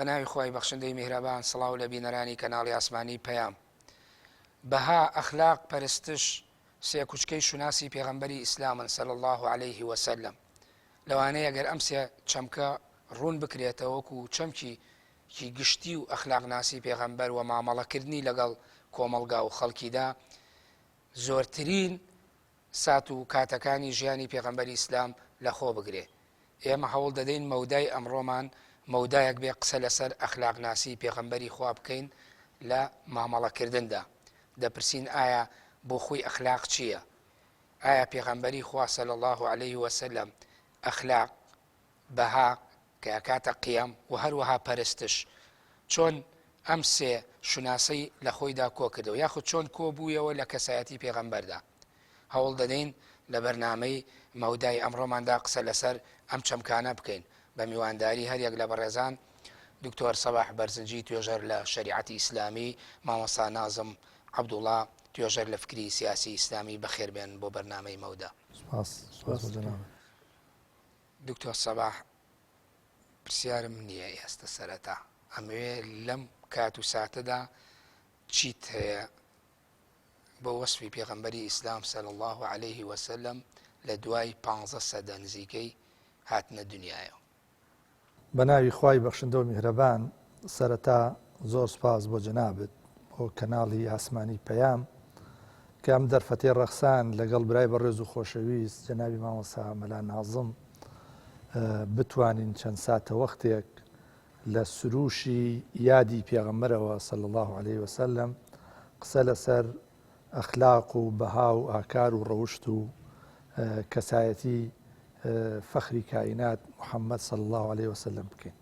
بەناوی خوای بەخشندەی میهرەبان سڵاو لە بینەرانی کەناڵی ئاسمانی پەیام. بەها، ئەخلاق، پەرستش سێکوچکەی شوناسی پێغەمبەری ئیسلامن صلی اللە علیه وسلم. لەوانەیە گەر ئەم سێ چەمکە ڕوون بکرێتەوە وەکو چەمکی کی گشتی و ئەخلاقناسی پێغەمبەر وە مامەڵەکردنی لەگەڵ کۆمەڵگا و خەڵکیدا زۆرترین سات و کاتەکانی ژیانی پێغەمبەری ئیسلام لەخۆ بگرێ. ئێمە هەوڵ دەدەین مەودای ئەمڕۆمان مەودایەک بێ قسە لەسەر ئەخلاقناسی پێغەمبەری خوا بکەین لە مامەڵەکردندا. دەپرسین ئایا بۆ خۆی ئەخلاق چییە؟ ئایا پێغەمبەری خوا صلی اللە علیه وسلم ئەخلاق، بەها، کە ئەکاتە قیەم و هەروەها پەرستش چۆن ئەم سێ شوناسەی لە خۆیدا کۆکردەوە یاخود چۆن کۆبوویەوە لە کەسایەتی پێغەمبەردا؟ هەوڵ دەدەین لە بەرنامەی مەودای ئەمڕۆماندا قسە لەسەر ئەم چەمکانە بکەین بە میوانداری هەریەک لە بەڕێزان دکتۆر سەباح بەرزنجی توێژەر لە شەریعەتی ئیسلامی، مامۆستا نازم عەبدوڵا توێژەر لە فکری سیاسی ئیسلامی بەخێربێن بۆ بەرنامەی مەودا. سپاس سپاس بۆ جەنابت. دکتۆر سەباح پرسیارم نییە ئێستە سەرەتا ئەمەوێ لەم کات و ساتەدا چیت هەیە بۆ وەسفی پێغەمبەری ئیسلام صلی اللە علیه وسلم لە دوای پانزە سەدە نزیکەی هاتنە دنیایەوە. بە ناوی خوای بەخشندە و میهرەبان سەرەتا زۆر سوپاس بۆ جەنابت بۆ کەناڵی ئاسمانی پەیام کە ئەم دەرفەتەی ڕەخسان لەگەڵ برای بەڕێز و خۆشەویست جەنابی مامۆستا مەلا نازم بتوانین چەند ساتەوەختێک لە سروشی یادی پێغەمبەرەوە صلی اللە علیە وسلم قسە لەسەر ئەخلاق و بەها و ئاکار و ڕەوشت و کەسایەتی فەخری کائینات محمد صلی اللە علیە وسلم بکەین.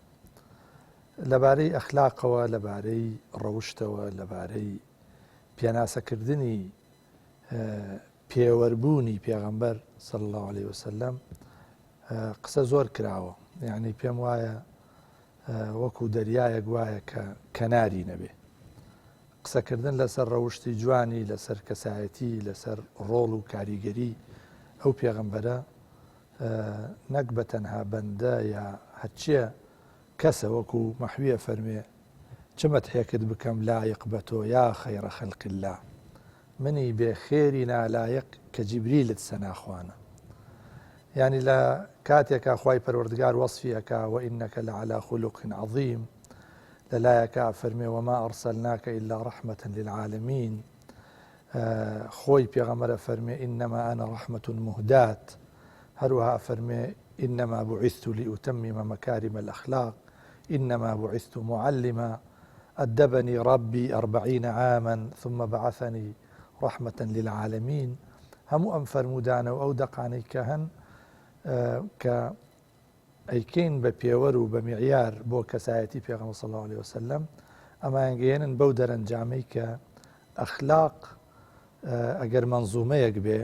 لەبارەی ئەخلاقەوە، لەبارەی ڕەوشتەوە، لەبارەی پێناسەکردنی پێوەربوونی پێغەمبەر صلی اللە علیە وسلم قسە زۆر کراوە یعنی پێم وایە وەکو دەریایەک وایە کە کەناری نەبێ قسەکردن لەسەر ڕەوشی جوانی لەسەر کەسایەتی لەسەر ڕۆڵ و کاریگەری ئەو پێغەمبەرە نەک بە تەنها بەندە یا هەرچیە کەسە وەکو مەحویە فەرمێ چ مەدحێکت بکەم لایق بە تۆ یا خەیرە خەلق اللە منی بێ خێری نالایق کە جیبریلت سەناخوانە یانی لە کاتێکا خوای پەروەردگار وەسفی ئەکا وانک لعلی خلق عظیم لە لایەکا ئەفەرمێ وما ارسلناک الا رحمة للعالمین خۆی پێغەمبەر ئەفەرمێ انما انا رحمة مهداة هەروەها ئەفەرمێ انما بعثت لاتمم مکارم الاخلاق انما بعثت معلما ادبنی ربی اربعین عاما ثم بعثنی رحمە للعالمین هەموو ئەم فەرموودانە و ئەو دەقانەی کە هەن کە ئەیکەین بە پێوەر و بە میعیار بۆ کەسایەتی پێغەمبەر صلی الله علیه وسلم ئەمانگەیەنن بەو دەرەنجامەی کە ئەخلاق ئەگەر مەنزومەیەک بێ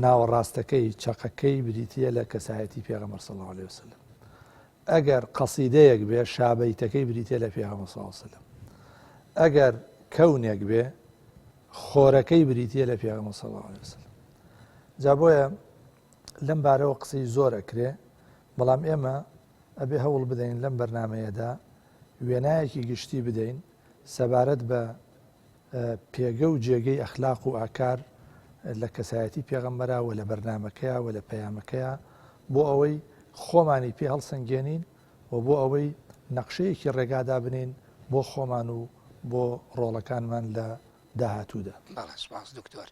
ناوەڕاستەکەی چەقەکەی بریتە لە کەسایەتی پێغەمبەر صلی الله علیه وسلم ئەگەر قەسیدەیەک بێ شابەیتەکەی بریتە لە پێغەمبەر صلی الله علیه وسلم ئەگەر کەونێک بێ خۆرەکەی بریتە لە پێغەمبەر صلی الله علیه وسلم جا بۆیە لەم بارەوە قسەی زۆر ئەکرێ بەڵام ئێمە ئەبێ هەوڵ بدەین لەم بەرنمەیەدا وێنایەکی گشتی بدەین سەبارەت بە پێگە و جێگەی ئەخلاق و ئاکار لە کەسایەتی پێغەمبەرا و لە بەرنامەکەیا و لە پەیامەکەیا بۆ ئەوەی خۆمانی پێ هەڵسەنگێنین و بۆ ئەوەی نەخشەیەکی ڕێگا دابنێین بۆ خۆمان و بۆ ڕۆڵەکانمان لە داهاتوودا. بەڵێ سوپاس دکتۆر.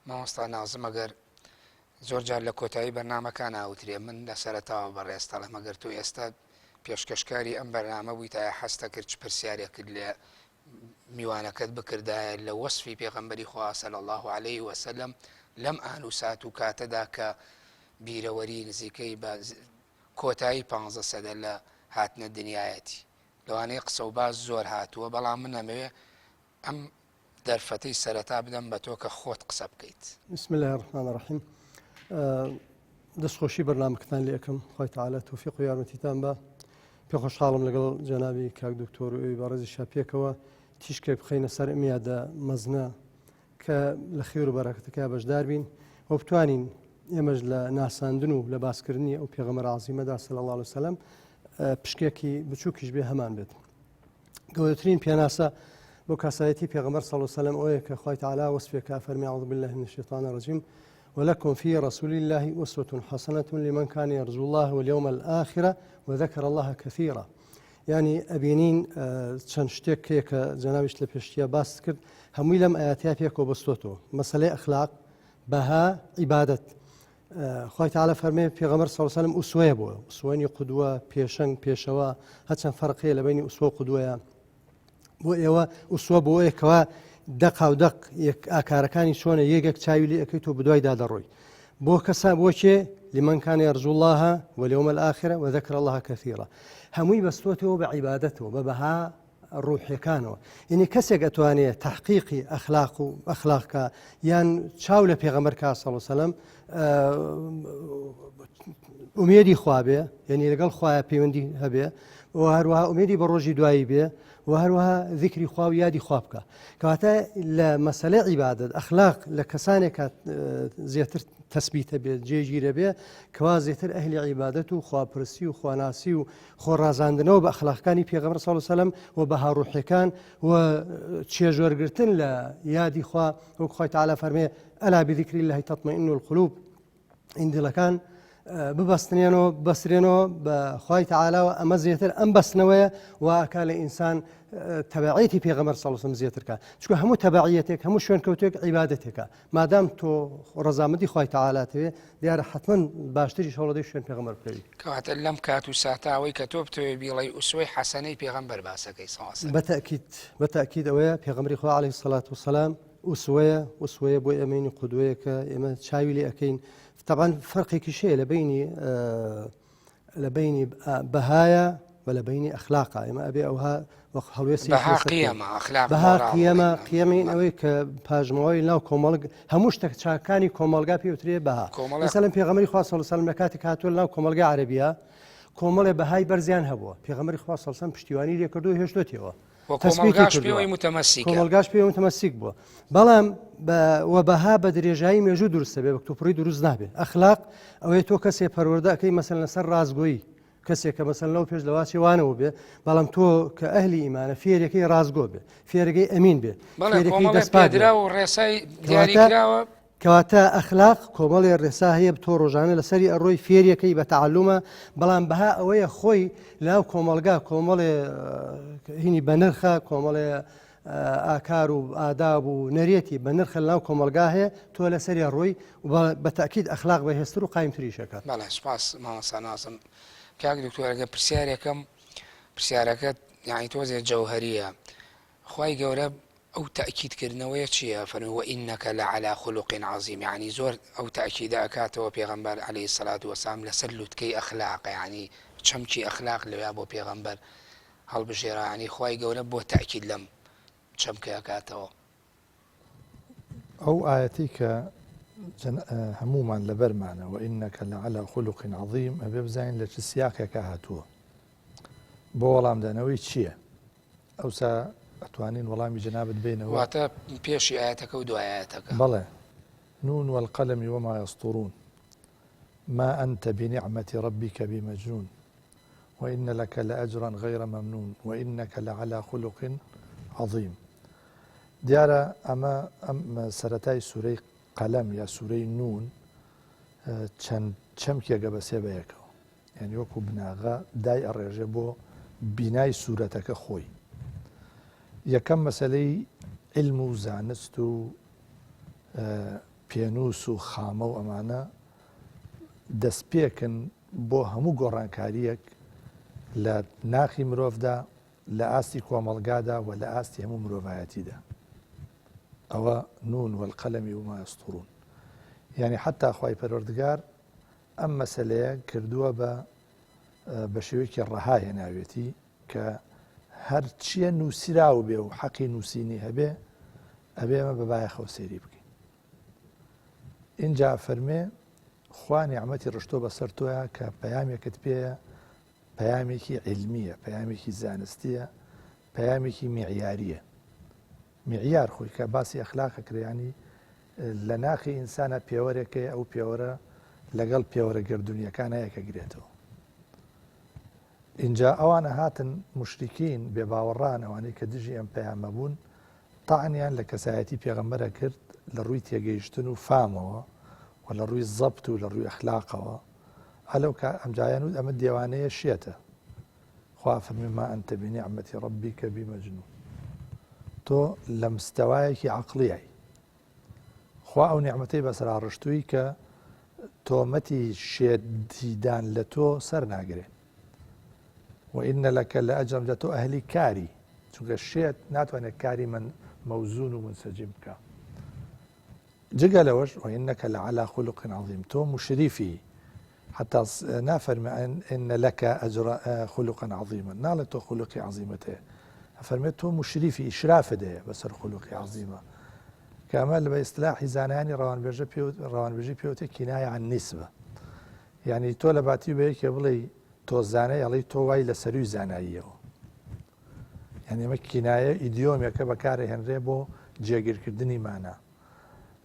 مامۆستا نازم ئەگەر زۆر جار لە کۆتایی بەرنامەکان ئاوترێ من لە سەرەتاوە بەڕێزت ئەڵێم ئەگەر تۆ ئێستا پێشکەشکاری ئەم بەرنامە بوویت ئایا حەزتەکرد چ پرسیارێکت لێ میوانەکەت بکردایە لە وەسفی پێغەمبەری خوا صلی اللە علیه وسلم لەم ئان و سات و کاتەدا کە بیرەوەری نزیکەی بە کۆتایی پانزە سەدە لە هاتنە دنیایەتی لەوانەیە قسە و باس زۆر هاتووە بەڵام من ئەمەوێ ئەم دەرفەتەی سەرەتا بدەم بە تۆ کە خۆت قسە بکەیت. بسم اللە الرحمن الرحیم دەستخۆشی بەرنامەکەتان لێ ئەکەم خوای تەعالا تۆفیق و یارمەتیتان بە پێ خۆشحاڵم لەگەڵ جەنابی کاک دکتۆر و ئەوی بەڕێزیشا پێکەوە تیشکێک بخەینە سەر ئەم یادە مەزنە کە لە خێر و بەرەکەتەکە بەشدار بین و بتوانین ئێمەش لە ناساندن و لە باسکردنی ئەو پێغەمبەر عەزیمەدا صلی الله علیه وسلم. پشکێکی بچووکیش بێ هەمان بێت. گەورەترین پێناسە بۆ کەسایەتی پێغەمبەر صلی الله علیه وسلم ئەوەیە کە خوای تعالی وەسفێکا فەرمی اعوذ بالله من الشیطان الرجیم ولكم في رسول الله أسوة حسنة لمن كان يرجو الله واليوم الآخرة وذكر الله كثيرا یعنی ئەبینین چەند شتێک کەیە کە جەنابیشت لە پێشتیا باست کرد هەمووی لەم ئاەتیا پێکەوە بەستۆتەوە مەسلەی ئەخلاق بەها عیبادەت خوای تعالی فەرمێ پێغەمبەر صلی الله علیه و سلم ئوسوەیە بۆ ئوسوەنی قدوە پێشەنگ پێشەوە هەچەند فەرق هەیە لە بینی ئوسوە و قدوەیە بۆ ئێوە ئوسوە بۆ ئەوەیە کەوا دەقا و دەق یەک ئاکارەکانی چۆنە یەکێک چاوی لێ ئەەکەیت و بدوایدا دەڕۆی بۆ کەسا بۆ کێ لمن كان يرجو الله واليوم الآخر وذكر الله كثيرا هەمووی بەستۆتەوە بە عیبادەتەوە بە بەها ڕوحیەکانەوە یعنی کەسێک ئەتوانێ تحقیقی ئەخلاق و ئەخلاق کا یان چاو لە پێغەمبەر کا صلی الله وسلم ئومێدی خوا بێ یعنی لەگەڵ خوایە پەیوەندی هەبێ و هەروەها ئومێدی بە ڕۆژی دوایی بێ و هەروەها ذیکری خوا و یادی خوا بکە کەواتە لە مەسەلەی عیبادەت ئەخلاق لە کەسانێک زیاتر تەسبیتە بێت جێگیرە بێ کەوا زیاتر ئەهلی عیبادەت و خواپرسی و خواناسی و خۆ ڕازاندنەوە بە ئەخلاقەکانی پێغەمبەر صلی اللە علیه و سلم و بەها ڕوحیەکان و چێژوەرگرتن لە یادی خوا وەک خوای تعالی فەرمێ الا بذکر الله تطمئن القلوب این دڵەکان ببەستنێنەوە بەسرێنەوە بە خوای تعالاوە ئەمە زیاتر ئەم بەستنەوەیە واکا لە ئینسان تەبعیەتی پێغەمبەر صلی الله علیه و سلم زیاتر کا چونکە هەموو تەبعیەتێک هەموو شوێنکەوتێک عیبادەتێکە مادام تۆ ڕەزامەندی خوای تەعالات هەوێ دیارە حەتمەن باشتریش هەوڵەدەی شوێن پێغەمبەر بکەوی. کەواتە لەم کات و ساتە ئەوەی کە تۆ بتەوێ بیڵێی ئوسوەی حەسەنەی پێغەمبەر باسەکەی صلی اللە علیە وسلم. بەتەئکید بەتەئکید ئەوەیە پێغەمبەری خوا علیە الصلوة والسلام ئوسوەیە ئوسوەیە بۆ ئێمەین و قودوەیەکە ئێمە چاوی لێ ئەکەین تەبعەن فەرقێکیش هەیە لە بەینی لە بەینی بەهایە و لە بەینی ئەخلاقا ئێمە ئەبێ ئەوها وەک هەڵوێستی بەها قیەمە ئەخلاق بەها قیەمە قیەمین ئەوەی کە پاژمەوەی ناو کۆمەڵگ هەموو شتێک چاکانی کۆمەڵگا پێوترێ بەها مەسەلەن پێغەمبەری خوا صلی الله علیه و سلم لە کاتێک هاتووە لەناو کۆمەڵگا عەرەبیە کۆمەڵێ بەهای بەرزیان هەبووە پێغەمبەری خوا صلی الله علیه و سلم پشتیوانی لێکردو هێشتۆتیەوە و کۆمەڵگاش پێوەی متەمەسیکە. کۆمەڵگاش پێوەی متەمەسیک بووە. بەڵام و بەها بە درێژایی مێژوو دروستە بێ بە کتوپڕی دروست نابێ. ئەخلاق ئەوەیە تۆ کەسێ پەروەردە ئەکەی مەسەلەن لەسەر ڕاستگۆیی کەسێک کە مەسەلەن لەو پێش لەواچێ وانەوە بێ بەڵام تۆ کە ئەهلی ئیمانە فێرەکەی ڕاستگۆ بێ فێرەکەی ئەمین بێ بەڵێ کۆمەڵێ پێدراو و ڕێسای دیاریکراوە. کەواتە ئەخلاق کۆمەڵێ ڕێسا هەیە تۆ ڕۆژانە لەسەری ئەڕۆی فێریەکەی بە تەعەلومە بەڵام بەها ئەوەیە خۆی لەناو کۆمەڵگا کۆمەڵێ هینی بەنرخە کۆمەڵێ ئاکار و ئاداب و نەرێتی بە نرخە لەناو کۆمەڵگا هەیە تۆ لەسەری ڕۆی بە تاکیید ئەخلاق بەهێزتر و قایمتریشەکات. بەڵێ سوپاس مامۆستا نازم. کاک دکتۆر ئەگەر پرسیارێکم پرسیارەکەت یانی تۆزێ جەوهەریە خوای گەورە ئەو تەئکید کردنەوەیە چیە فەرمووی وانک لعلی خلق عظیم یەعنی زۆر ئەو تەئکیدە ئەکاتەوە پێغەمبەر علیە الصلوە والسلام لەسەر لوتکەی ئەخلاقە یەعنی چەمکی ئەخلاق لەویا بۆ پێغەمبەر هەڵبژێرا یەعنی خوای گەورە بۆ تەئکید لەم چەمکە ئەکاتەوە. ئەو ئایەتەی کە هەموومان لەبەرمانە وانک لعلی خلق عظیم ئەبێ بزانین لە چ سیاقێکا هاتووە بۆ وەڵامدانەوەی چییە؟ ئەوسا ئەتوانین وەڵامی جەنابت بەینەوە. واتە پێشی ئایەتەکە و دوای ئایەتەکە. بەڵێ، نون والقلم وما یسطرون ما انت بنعمة ربک بمجنون وان لک لأجرا غیر ممنون وانک لعلی خلق عظیم. دیارە ئەمە ئەم سەرەتای سورەی قەلەم یا سورەی نون چەند چەمکێکە بەسێ بەیەکەوە. یانی وەکو بناغە دای ئەڕێژێ بۆ بینای سورەتەکە خۆی. یەکەم مەسەلەی علم و زانست و پێنووس و خامە و ئەمانە دەستپێکن بۆ هەموو گۆڕانکاریەک لە ناخی مرۆڤدا لە ئاستی کۆمەڵگادا و لە ئاستی هەموو مرۆڤایەتیدا. ئەوە نون والقلم وما يسطرون یعنی حتا خوای پەروەردگار ئەم مەسەلەیە کردووە بە بە شێوەیەکی ڕەها هێناوێتی کە هەر چییە نووسراو بێ و حەقی نووسینی هەبێ ئەبێ ئەمە بە بایەخەوە سەیری بکەین ئینجا فەرمێ خوا نیعمەتی ڕشتۆ بەسەر تۆیا کە پەیامێکت پێیە پەیامێکی عیلمیە پەیامێکی زانستیە پەیامێکی میعیاریە میعیار خۆی کە باسی ئەخلاق ئەکرێ یانی لە ناخی ئینسانە پێوەرێک هەیە ئەو پێوەرە لەگەڵ پێوەرە گەردوونیەکان هەیە کە گرێتەوە. ئینجا ئەوانە هاتن موشریکین، بێباوەڕان، ئەوانەی کە دژی ئەم پەیامە بوون، تەعنیان لە کەسایەتی پێغەمبەر ئەکرد لە ڕووی تێگەیشتن و فامەوە و لە ڕووی زەبت و لە ڕووی ئەخلاقەوە. ئا لەو کا ئەمجایان وت ئەمە دێوانەیە شێتە. خوا ئەفەرموێ ما انت بنعمة ربک بمجنون. تۆ لە مستەوایەکی عەقڵیای. خوا ئەو نیعمەتەی بەسەرا ڕشتووی کە تۆمەتی شێتیدان لە تۆ سەر ناگرێ. وإن لك لأجرا جا تۆ ئەهلی کاری چونکە شێت ناتوانێت کاری من مەوزون و منسەجیم بکە جگە لەوەش وإنك لعلى خلق عظيم تۆ مشریفی حتا نافەرمێ ان لك اجر خلقا عظیما ناڵێ تۆ خلقی عظیمت هەیە ئەفەرمێت تۆ مشریفی ئیشرافت هەیە بەسەر خلقی عظیمە کە ئەمە لە بە ئیستلاحی زانایانی ڕەوانبێژە پێ ڕەوانبێژی پێوتێ کینایە عن نیسبە یعنی تۆ لە باتی بە یەکێ بڵێ تۆ زانای ئەڵێی تۆ وای لە سەروی زاناییەوە یعنی ئەمە کینایە ئیدیۆمێکە بەکارەهێنرێ بۆ جێگیرکردنی مانا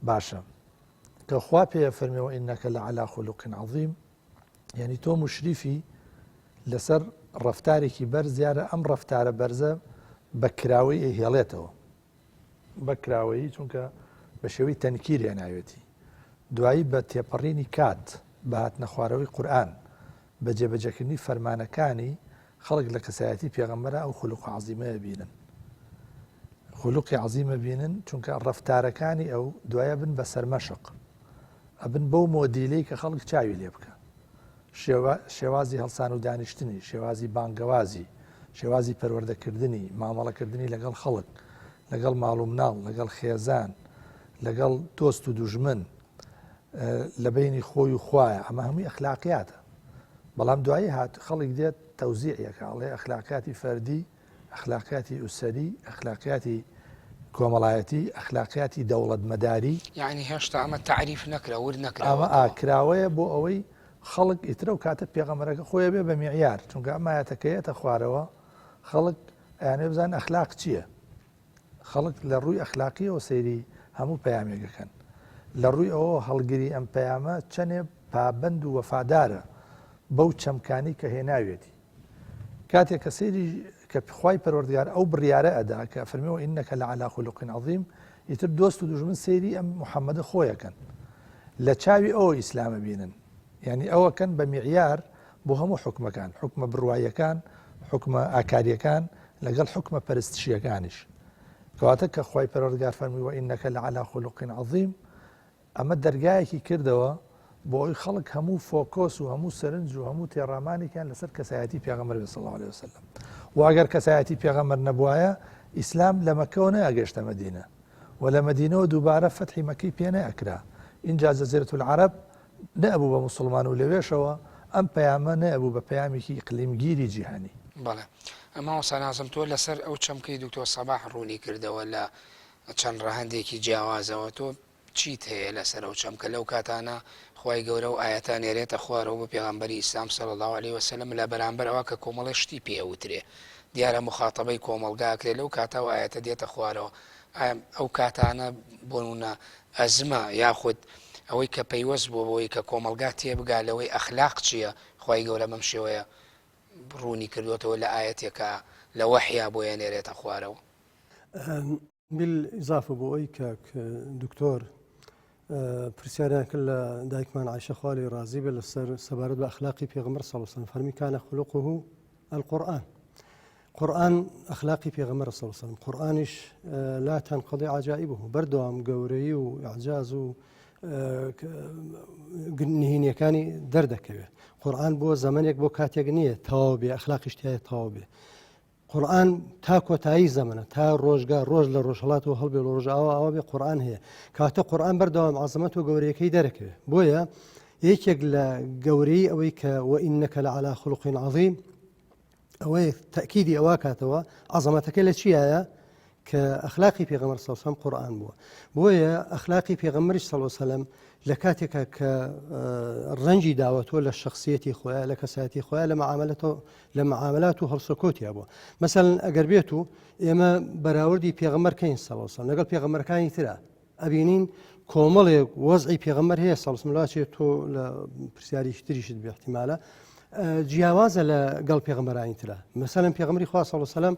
باشە کە خوا پێ ئەفەرمێ وانک لعلی خلق عظیم یعنی تۆ مشریفی لەسەر ڕفتارێکی بەرز دیارە ئەم ڕفتارە بەرزە بە کراوەی ئەیهێڵێتەوە بە کراوەیی چونکە بە شێوەی تەنکیر هێناوێتی دوایی بە تێپەڕینی کات بە هاتنە خوارەوەی قورئان بە جێبەجێکردنی فەرمانەکانی خەڵک لە کەسایەتی پێغەمبەرا ئەو خولوق عەزیمە ئەبینن خولوقی عەزیمە بینن چونکە ڕەفتارەکانی ئەو دوایە بن بە سەرمەشق ئەبن بەو مۆدیلەی کە خەڵک چاوی لێ بکە شێوازی هەڵسان و دانیشتنی شێوازی بانگەوازی شێوازی پەروەردەکردنی مامەڵەکردنی لەگەڵ خەڵک لەگەڵ ماڵ و مناڵ لەگەڵ خێزان لەگەڵ دۆست و دوژمن لە بینی خۆی و خوایە ئەمە هەمووی ئەخلاقیاتە بەڵام دوایی هات خەڵک دێت تەوزیعی ئەکا ئەڵێ ئەخلاقیاتی فەردی، ئەخلاقیاتی ئوسەری، ئەخلاقیاتی کۆمەڵایەتی، ئەخلاقیاتی دەوڵەتمەداری. یەعنی هێشتا ئەمە تەعریف نەکرا، ورد ئەمە نەکراوەتەوە. ئاکراوەیە بۆ ئەوەی خەڵک ئیتر ئەو کاتە پێغەمبەرەکە خۆی ئەبێ بە میعیار، چونکە ئەم ئایەتە کە یەتە خوارەوە خەڵک ئەیانەوێ بزانن ئەخلاق چییە. خەڵک لە ڕووی ئەخلاقیەوە سەیری هەموو پەیامێک ئەکەن، لە ڕووی ئەوەوە هەڵگری ئەم پەیامە چەنێ پابەند و وەفادارە بەو چەمکانەی کە هێناویەتی. کاتێک کە سەیری کە خوای پەروەردگار ئەو بڕیارە ئەدا کە فەرمی وانک لعلی خلق عظیم ئیتر دۆست و دوژمن سەیری ئەم محەممەدە خۆیەکەن لە چاوی ئەوە ئیسلامە بینن یعنی ئەوەکەن بە میعیار بۆ هەموو حوکمەکان، حوکمە بڕواییەکان، حوکمە ئاکارییەکان، لەگەڵ حوکمە پەرستشییەکانیش. کەواتە کە خوای پەروەردگار فەرمووی وانک لعلی خلق عظیم ئەمە دەرگایەکی کردەوە بۆ ئەوی خەڵک هەموو focus و هەموو سەرنج و هەموو تێڕامانێکیان لەسەر کەسایەتی پێغەمبەر بێ صلی الله علیه وسلم و ئەگەر کەسایەتی پێغەمبەر نەبوایە ئیسلام لە مەکەوە نەئەگەشتە مەدینە و لە مەدینەوە دووبارە فەتحی مەکەی پێ نەئەکرا ئینجا جەزیرەت العرب نەئەبوو بە موسڵمان و لەوێشەوە ئەم پەیامە نەئەبوو بە پەیامێکی ئیقلیمگیری جیهانی. بەڵێ مامۆستا نازم تۆ لەسەر ئەو چەمکەی دکتۆر سەباح ڕوونی کردەوە لە چەند ڕەهەندێکی جیاوازەوە تۆ چیت هەیە لەسەر ئەو چەمکە لەو کاتانە خوای گەورە ئەو ئایەتە ئەنێرێتە خوارەوە بۆ پێغەمبەری ئیسلام صلی اللە علیە وسلم لە بەرامبەر ئەوە کە کۆمەڵێ شتی پێ ئەوترێ دیارە مخاتەبەی کۆمەڵگا ئەکرێ لەو کاتە ئەو ئایەتە دێتە خوارەوە ئایا ئەو کاتانە بۆ نمونە ئەزمە یاخود ئەوەی کە پەیوەست بووە بەوەی کە کۆمەڵگا تێبگا لەوەی ئەخلاق چییە، خوای گەورە بەم شێوەیە ڕوونی کردۆتەوە لە ئایەتێکا لە وەحیا بۆی ئەنێرێتە خوارەوە. بالئیزافە بۆ ئەوەی کاک دکتۆر پرسیاریان کرد لە دایکمان عایشە خوا لێی ڕازی بێت لەسەر سەبارەت بە ئەخلاقی پێغەمبەر صلی الله علیه و سلم فەرمی کان خلقه القرآن قورئان ئەخلاقی پێغەمبەرە صلی اللە علیه وسلم قورئانیش لا تنقضی عجائبه بەردەوام گەورەیی و ئیعجاز و نهینیەکانی دەردەکەوێت قورئان بۆ زەمنێک بۆ کاتێک نییە تەواو بێ ئەخلاقیش تایە تەواو بێ قورئان تا کۆتایی زەمەنە تا ڕۆژگار ڕۆژ لە ڕۆژهڵاتەوە هەڵبێ لە ڕۆژئاوا ئەوە بێ قورئان هەیە کاتە قورئان بەردەوام عەزەمەت و گەورەیەکەی دەرەکەوێت بۆیە یەکێک لە گەورەی ئەوەی کە وإنك لعلى خلق عظیم ئەوەیە تەئکیدی ئەوە کاتەوە عەزەمەتەکە لە چیایە کە ئەخلاقی پێغەمبەر صلی الله علیه و قورئان بووە بۆیە ئەخلاقی پێغەمبەری صلی الله علیه و لە کاتێکا کە ڕەنجی داوەتەوە لە شخصیەتی خۆیان لە کەسایەتی خۆیان لە معاملەتەوە لە معاملات و هەڵسەکۆتیا بووە مەسەن ئەگەر بێت و ئێمە بەراوردی پێغەمبەر کەین صلی الله علیه و لەگەڵ پێغەمبەرەکانی ترا ئەبینین کۆمەڵێک وەزعی پێغەمبەر هەیە صلی الله علیه و تۆ لە پرسیاری تریشت بێ احتمالە. جیاوازە لە گەڵ پێغەمبەرانی ترە مەسەلەن پێغەمبەری خوا صلی الله علیه وسلم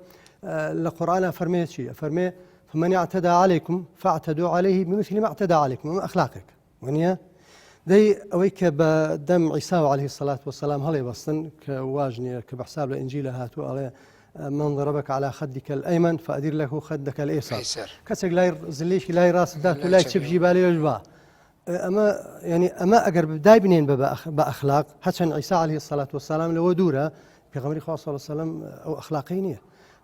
لە قورئانا فەرمێ چی فەرمێ فمن اعتدى عليكم فاعتدوا عليه بمثل ما اعتدى عليكم ئەمە ئەخلاقێک وەنیە دەی ئەوەی کە بە دەم عیسا و عليه الصلاة والسلام هەڵێ بەستن کە واژ نییە کە بە حساب لە ئینجیلە هاتوو ئەڵێ من ضربك على خدك الأيمن فأدير له خدك الأيسر کەسێک لای زلێکی لای ڕاست دات و لای چپژی بالێش با ئەمە یعنی ئەمە ئەگەر دایبنێن بە بە ئەخلاق هەچەند عیسا علیه الصلاة والسلام لەوە دوورە پێغەمبەری خوا صلی الله علیه وسلم ئەو ئەخلاقی نییە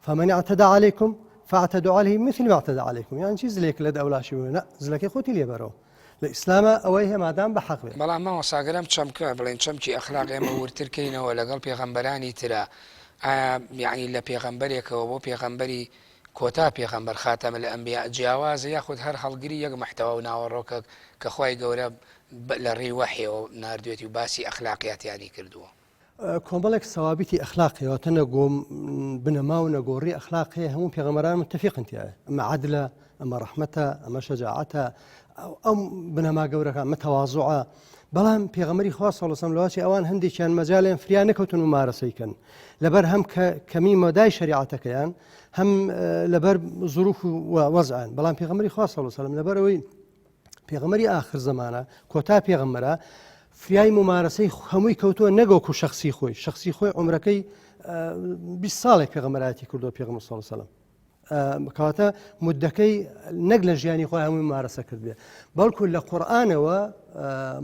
فمن اعتدى عليكم فاعتدوا عليه مثل ما اعتدى عليكم یان چی زلێک لە ئەولاشی بوو نە زلەکەی خۆتی لێبەرەوە لە ئیسلامە ئەوەی هەیە مادام بە حەق بێ بەڵام مامۆستا گەر ئەم چەمکە بڵێن چەمکی ئەخلاق ئێمە وردتر کەینەوە لەگەڵ پێغەمبەرانی ترا ئایا یعنی لە پێغەمبەرێکەوە بۆ پێغەمبەری کۆتا پێغەمبەر خاتم الانبیاء جیاوازە یاخود هەر هەڵگری یەک محتوا و ناوەڕۆکە کە خوای گەورە لە ڕێی وەحیەوە ناردوێتی و باسی ئەخلاقیاتیانی کردووە؟ کۆمەڵێک سەوابیتی ئەخلاق هەیە واتە نەگۆم بنەما و نەگۆڕی ئەخلاق هەیە هەموو پێغەمبەران متفقن تیایە ئەمە عەدلە ئەمە ڕەحمەتە ئەمە شەجاعەتە ئەو بنەما گەورەکان ئەمە تەوازوعە بەڵام پێغەمبەری خوا صلی الله علیه و سلم لەوەچی ئەوان هەندێکیان مەجالیان فریا نەکەوتن و ممارەسەی کەن لەبەر هەم کە کەمی مەدای شەریعەتەکەیان هەم لەبەر ظروف و وەزعان بەڵام پێغەمبەری خوا صلی الله علیه و سلم لەبەر ئەوەی پێغەمبەری ئاخر زەمانە کۆتا پێغەمبەرە فریای ممارەسەی هەمووی کەوتووە نەگەوەکو شخصی خۆی شخصی خۆی عمرەکەی 20 ساڵێک پێغەمبەرایەتی کردو پێغەمبەر صلی الله علیه و سلم کەواتە مدەکەی نەک لە ژیانی خۆی هەمووی ممارەسە کردبێ بەڵکو لە قورئانەوە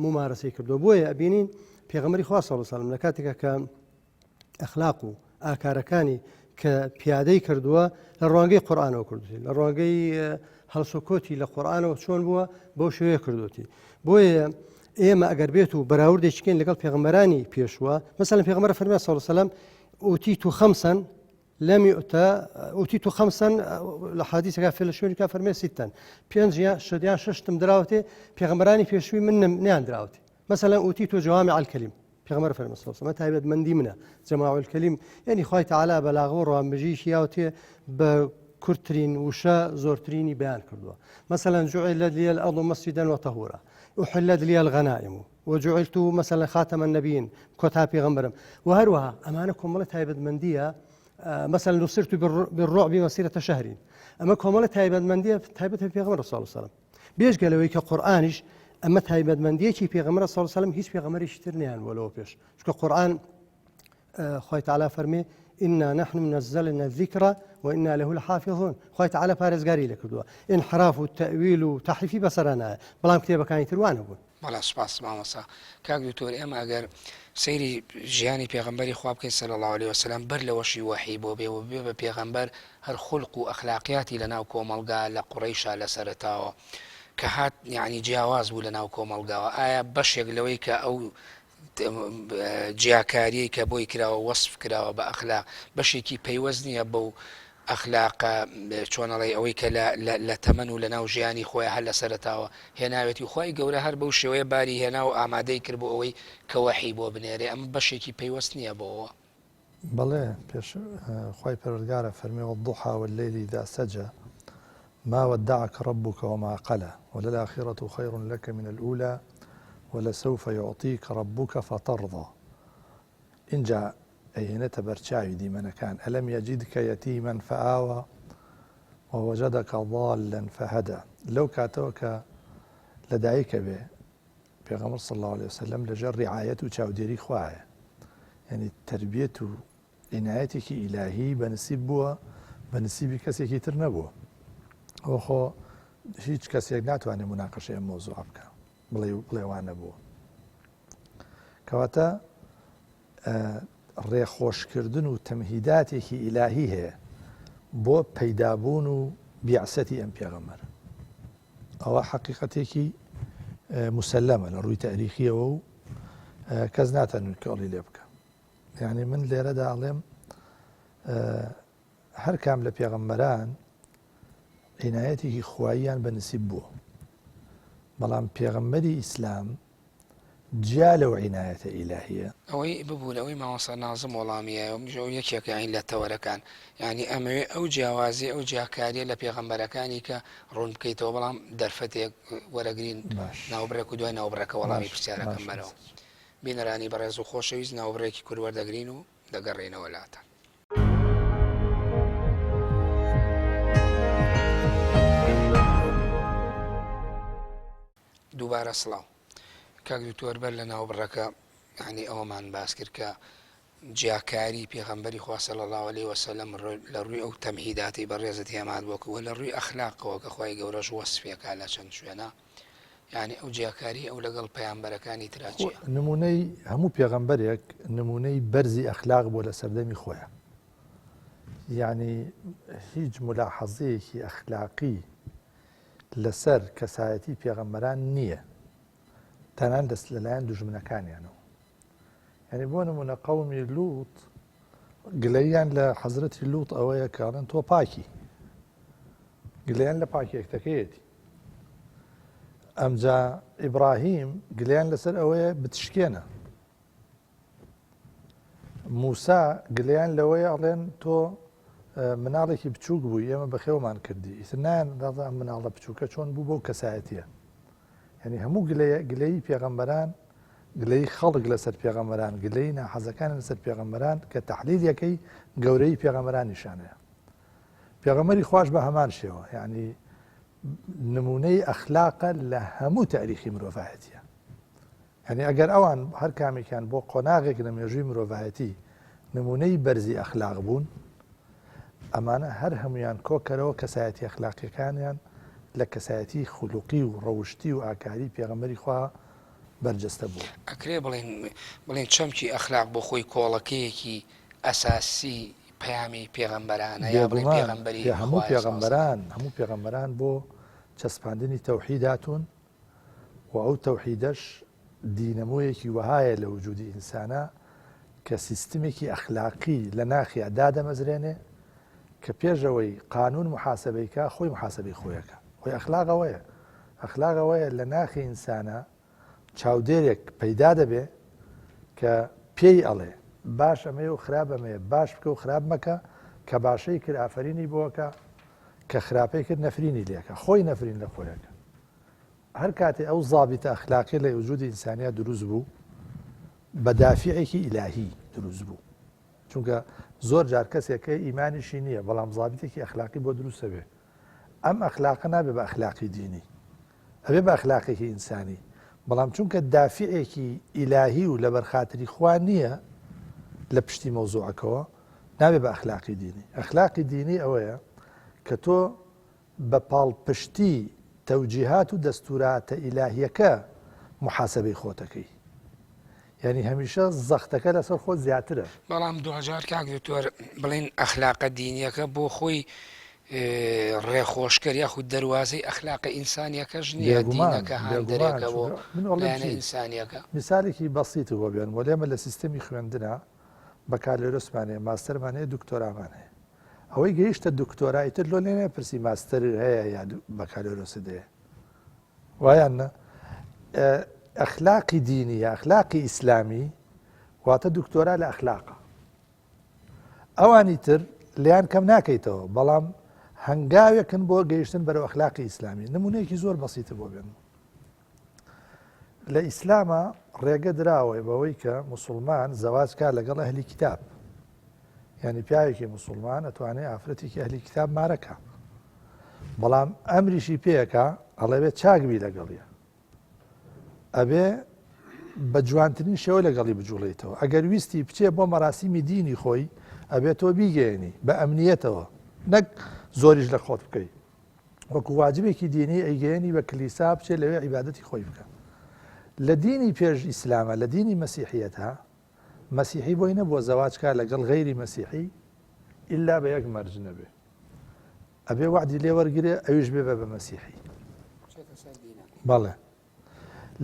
ممارەسەی کردو بۆیە ئەبینین پێغەمبەری خوا صلی الله علیه و سلم لە کاتێکا کە ئەخلاق و ئاکارەکانی کە پیادەی کردووە لە ڕوانگەی قورئانەوە کردوتی لە ڕوانگەی هەڵسوکۆتی لە قورئانەوە چۆن بووە بەو شێوەیە کردوتی بۆیە ئێمە ئەگەر بێت و بەراوردێککەین لەگەڵ پێغەمبەرانی پێشوە مەسەلەن پێغەمبەر فەرمی صلی الله علیه و سلم أوتيت خمسا لم يؤت أوتيت خمسا لە حەدیسەکە فێ لە شوێنێکا فەرمێ ستا پێنج یان شت یان شەشتم دراوەتێ پێغەمبەرانی پێشووی من نیان دراوەتێ مثلا أوتيت جوامع الكلم پێغەمبەر فەرمی صلی الله تایبەتمەندی منە جوامع الكلم یعنی خوای تعالی بەلاغە و ڕوانبژیشی یاوتێ بە کورتترین وشە زۆرترینی بەیان کردووە مثلا جعلت لي الأرض مسجدا وطهورا أحلت لي الغنائم وجعلت مثلا خاتم النبيين کۆتا پێغەمبەرم و هەروەها ئەمانە کۆمەڵە تایبەتمەندیە مثلا نصرت بالرعب مسيرة شهر ئەمە کۆمەڵە تایبەتمەندیە تایبەت پێغەمبەر صلی الله علیه وسلم بێژگە لەوەی کە قورئانیش ئەمە تایبەتمەندیەکی پێغەمبەر صلی الله علیه وسلم هیچ پێغەمبەرێکی تر نیان بووە لەوە پێش چونکە قورئان خوای تعالی فەرمی إنا نحن نزلنا الذكر وإنا له لحافظون خوای تعالی پارێزگاری لێ کردووە انحراف و تأویل و تحریفی بەسەرا نایە بەڵام کتێبەکانی تر وانە بوون بەڵێ سوپاس مامۆستا. کاک دکتۆر ئێمە ئەگەر سەیری ژیانی پێغەمبەری خوا بکەین صلی اللە علیە وسلم بەر لەوەشی وەحی بۆ بێ و ببێ بە پێغەمبەر هەر خولق و ئەخلاقیاتی لەناو کۆمەڵگا لە قوڕەیشا لە سەرەتاوە کە هات یانی جیاواز بوو لەناو کۆمەڵگاوە ئایا بەشێک لەوەی کە ئەو جیاکاریەی کە بۆی کراوە وەسف کراوە بە ئەخلاق بەشێکی پەیوەست نییە بەو ئەخلاقە چۆنەڵی ئەوەی کە لە تەمەن و لەناو ژیانی خۆی هەر لە سەرەتاوە هێناوێتی خوای گەورە هەر بەو شێوەیە باری هێنا و ئامادەی کرد بۆ ئەوەی کە وەحی بۆ بنێرێ ئەمە بەشێکی پەیوەست نییە بەوە. بەڵێ پێش خوای پەروەردگار ئەفەرمێ والضحی واللیل اذا سجی ما ودعک ربک وما قلی وللآخرة خیر لک من الأولی ولسوف یعطیک ربک فترضی ئینجا ئەیهێنێتە بەرچاوی دیمەنەکان الم یجدک یتیما فآوی ووجدک ضالا فهدی لەو کاتەوە کە لەدایک ئەبێ پێغەمبەر صلی اللە علیە وسلم لەژێر ڕیعایەت و چاودێری خوایە یعنی تربیەت و عینایەتێکی ئیلاهی بە نسیب بووە بە نسیبی کەسێکی تر نەبووە ئەوە خۆ هیچ کەسێک ناتوانێت مناقەشەی ئەم مەوزوعە بکە بڵێ بڵێ وا نەبووە کەواتە ڕێخۆشکردن و تەمهیداتێکی ئیلاهی هەیە بۆ پەیدابوون و بیعسەتی ئەم پێغەمبەرە ئەوە حەقیقەتێکی مسلەمە لە ڕووی تاریخیەوە و کەس ناتەنوی کۆڵی لێ بکە یعنی من لێرەدا ئەڵێم هەر کام لە پێغەمبەران عینایەتێکی خواییان بە نسیب بووە بەڵام پێغەمبەری ئیسلام جیا لەو عینایەتە ئیلاهیە. ئەوەی ببورە ئەوەی مامۆستا نازم وەڵامی یایەوە منیش ئەو یەکێکە یانی لە تەوەرەکان یانی ئەمەوێ ئەو جیاوازی ئەو جیاکاریە لە پێغەمبەرەکانی کە ڕوون بکەیتەوە بەڵام دەرفەتێک وەرەگرین باش ناوبڕێک و دوای ناوبڕەکە وەڵامی باش پرسیارەکەم باش بەرەوە. بینەرانی بەڕێز و خۆشەویست ناوبڕێکی کورت وەردەگرین و دەگەڕێینەوە لاتان. دووبارە سڵاو کاک دکتۆر بەر لە ناوبڕەکە یعنی ئەوەمان باس کرد کە جیاکاری پێغەمبەری خوا صلی اللە علیە وسلم لە ڕووی ئەو تەمهیداتەی بەڕێزت هێمات بۆ کە لە ڕووی ئەخلاقەوە کە خوای گەورەش وەسفێکا لە چەند شوێنە یعنی ئەو جیاکاری ئەو لەگەڵ پەیامبەرەکانی ترا چییە؟ نمونەی هەموو پێغەمبەرێک نمونەی بەرزی ئەخلاق بووە لە سەردەمی خۆیان یعنی هیچ ملاحەزەیەکی ئەخلاقی لەسەر کەسایەتی پێغەمبەران نییە تەنان دەست لەلایەن دوژمنەکانیانەوە یعنی بۆ نمونە قەومی لوط گلەیان لە حەزرەتی لوط ئەوەیە کاڵێن تۆ پاکی گلیان لە پاکێکتەکەیەتی ئەمجا ئیبراهیم گلیان لەسەر ئەوەیە بتشکێنە موسا گلیان لەوەیە ئەڵێن تۆ مناڵێکی بچووک بووی ئێمە بەخێومان کردی ئیتر نایان دادا ئەم مناڵە بچووکە چۆن بوو بەو کەسایەتیە یعنی هەموو گلەیە گلەی پێغەمبەران گلەی خەڵک لەسەر پێغەمبەران گلەی ناحەزەکان لەسەر پێغەمبەران کە تحلیلەکەی گەورەی پێغەمبەران نیشانەیە پێغەمبەری خواش بە هەمان شێوە یعنی نمونەی ئەخلاقە لە هەموو تاریخی مرۆڤایەتیە یانی ئەگەر ئەوان هەر کامێکیان بۆ قۆناغێک لە مێژووی مرۆڤایەتی نموونەی بەرزی ئەخلاق بوون، ئەمانە هەر هەموویان کۆکەرەوە کەسایەتی ئەخلاقیەکانیان لە کەسایەتی خولوقی و ڕەوشتی و ئاکاری پێغەمبەری خوا بەرجەستە بووە. ئەکرێ بڵێین بڵێین چەمکی ئەخلاق بۆ خۆی کۆڵەکەیەکی ئەساسی پەیامی پێغەمبەرانە یا بڵێین بێگومان پێغەمبەری هەموو خوایە صلی اللە علیە وسلم؟ پێغەمبەران هەموو پێغەمبەران بۆ چەسپاندنی تەوحید هاتوون، و ئەو تەوحیدەش دینەمۆیەکی وەهایە لە وجودی ئینسانا کە سیستمێکی ئەخلاقی لە ناخیا دادەمەزرێنێ کە پێش ئەوەی قانون محاسبەی کا خۆی محاسبەی خۆیەکە خۆی ئەخلاق ئەوەیە ئەخلاق ئەوەیە لە ناخی ئینسانە چاودێرێک پەیدا دەبێ کە پێی ئەڵێ باش ئەمەیە و خراپ ئەمەیە باش بکە و خراپ مەکە کە باشەی کرد ئافرینی بۆکە کە خراپەی کرد نەفرینی لێکە خۆی نەفرین لە خۆیەکە هەر کاتێ ئەو زابیتە ئەخلاقیە لە وجودی ئینسانیا دروست بوو بە دافعێکی ئیلاهی دروست بوو چونکە زۆر جار کەسێک کە ئیمانیشی نییە بەڵام زابیتێکی ئەخلاقی بۆ دروستە بێ ئەم ئەخلاقە نابێ بە ئەخلاقی دینی ئەبێ بە ئەخلاقێکی ئینسانی بەڵام چونکە دافعێکی ئیلاهی و لەبەر خاتری خوا نییە لە پشتی مەوزوعەکەوە نابێ بە ئەخلاقی دینی ئەخلاقی دینی ئەوەیە کە تۆ بە پاڵپشتی تەوجیهات و دەستوراتە ئیلاهیەکە موحاسەبەی خۆتەکەی یانی هەمیشە زەختەکە لەسەر خۆت زیاترە. بەڵام دواجار کاک دکتۆر بڵێین ئەخلاقە دینیەکە بۆ خۆی ڕێخۆشکەر یاخود دەروازەی ئەخلاقە ئینسانیەکەش نییە بێگومان دینەکە بێگومان هاندەرێکە بۆ چونکە من ئەڵێم لایەنە چی ئینسانیەکە. میسالێکی بەسیت بۆ بێنم وەلێ ئێمە لە سیستەمی خوێندنا بەکالۆرۆسمان هەیە ماستەرمان هەیە دکتۆرامان هەیە ئەوەی گەیشتە دکتۆرا ئیتر لۆ لێ ناپرسی ماستەر هەیە یا بەکالۆرۆست هەیە وایان نە ئەخلاقی دینی یا ئەخلاقی ئیسلامی واتە دکتۆرا لە ئەخلاقە ئەوانی تر لیان کەم ناکەیتەوە بەڵام هەنگاوێکن بۆ گەیشتن بەرەو ئەخلاقی ئیسلامی نمونەیەکی زۆر بەسیتە بۆ بێن لە ئیسلاما ڕێگە دراوە بەوەی کە موسڵمان زەواج کا لەگەڵ ئەهلی کتاب یعنی پیاوێکی موسڵمان ئەتوانێ ئافرەتێکی ئەهلی کتاب مارەکە بەڵام ئەمریشی پێەکە ئەڵێ چاک بی لەگەڵیە ئەبێ بە جوانترین شێوە لەگەڵی بجوڵێتەوە ئەگەر ویستی بچێ بۆ مەراسیمی دینی خۆی ئەبێت تۆ بیگەێنی بە ئەمنیەتەوە نەک زۆریش لە خۆت بکەیت وەکو واجبێکی دینی ئەیگەیەنی بە کلیسا بچێ لەوێ عیبادەتی خۆی بکە لە دینی پێش ئیسلامە لە دینی مەسیحیەتە مەسیحی بۆی نەبووە زەواج کا لەگەڵ غەیری مەسیحی ئللا بە یەک مەرج نەبێ ئەبێ وعدی لێ وەرگێ ئەویش بێ بە بە مەسیحی بەڵێ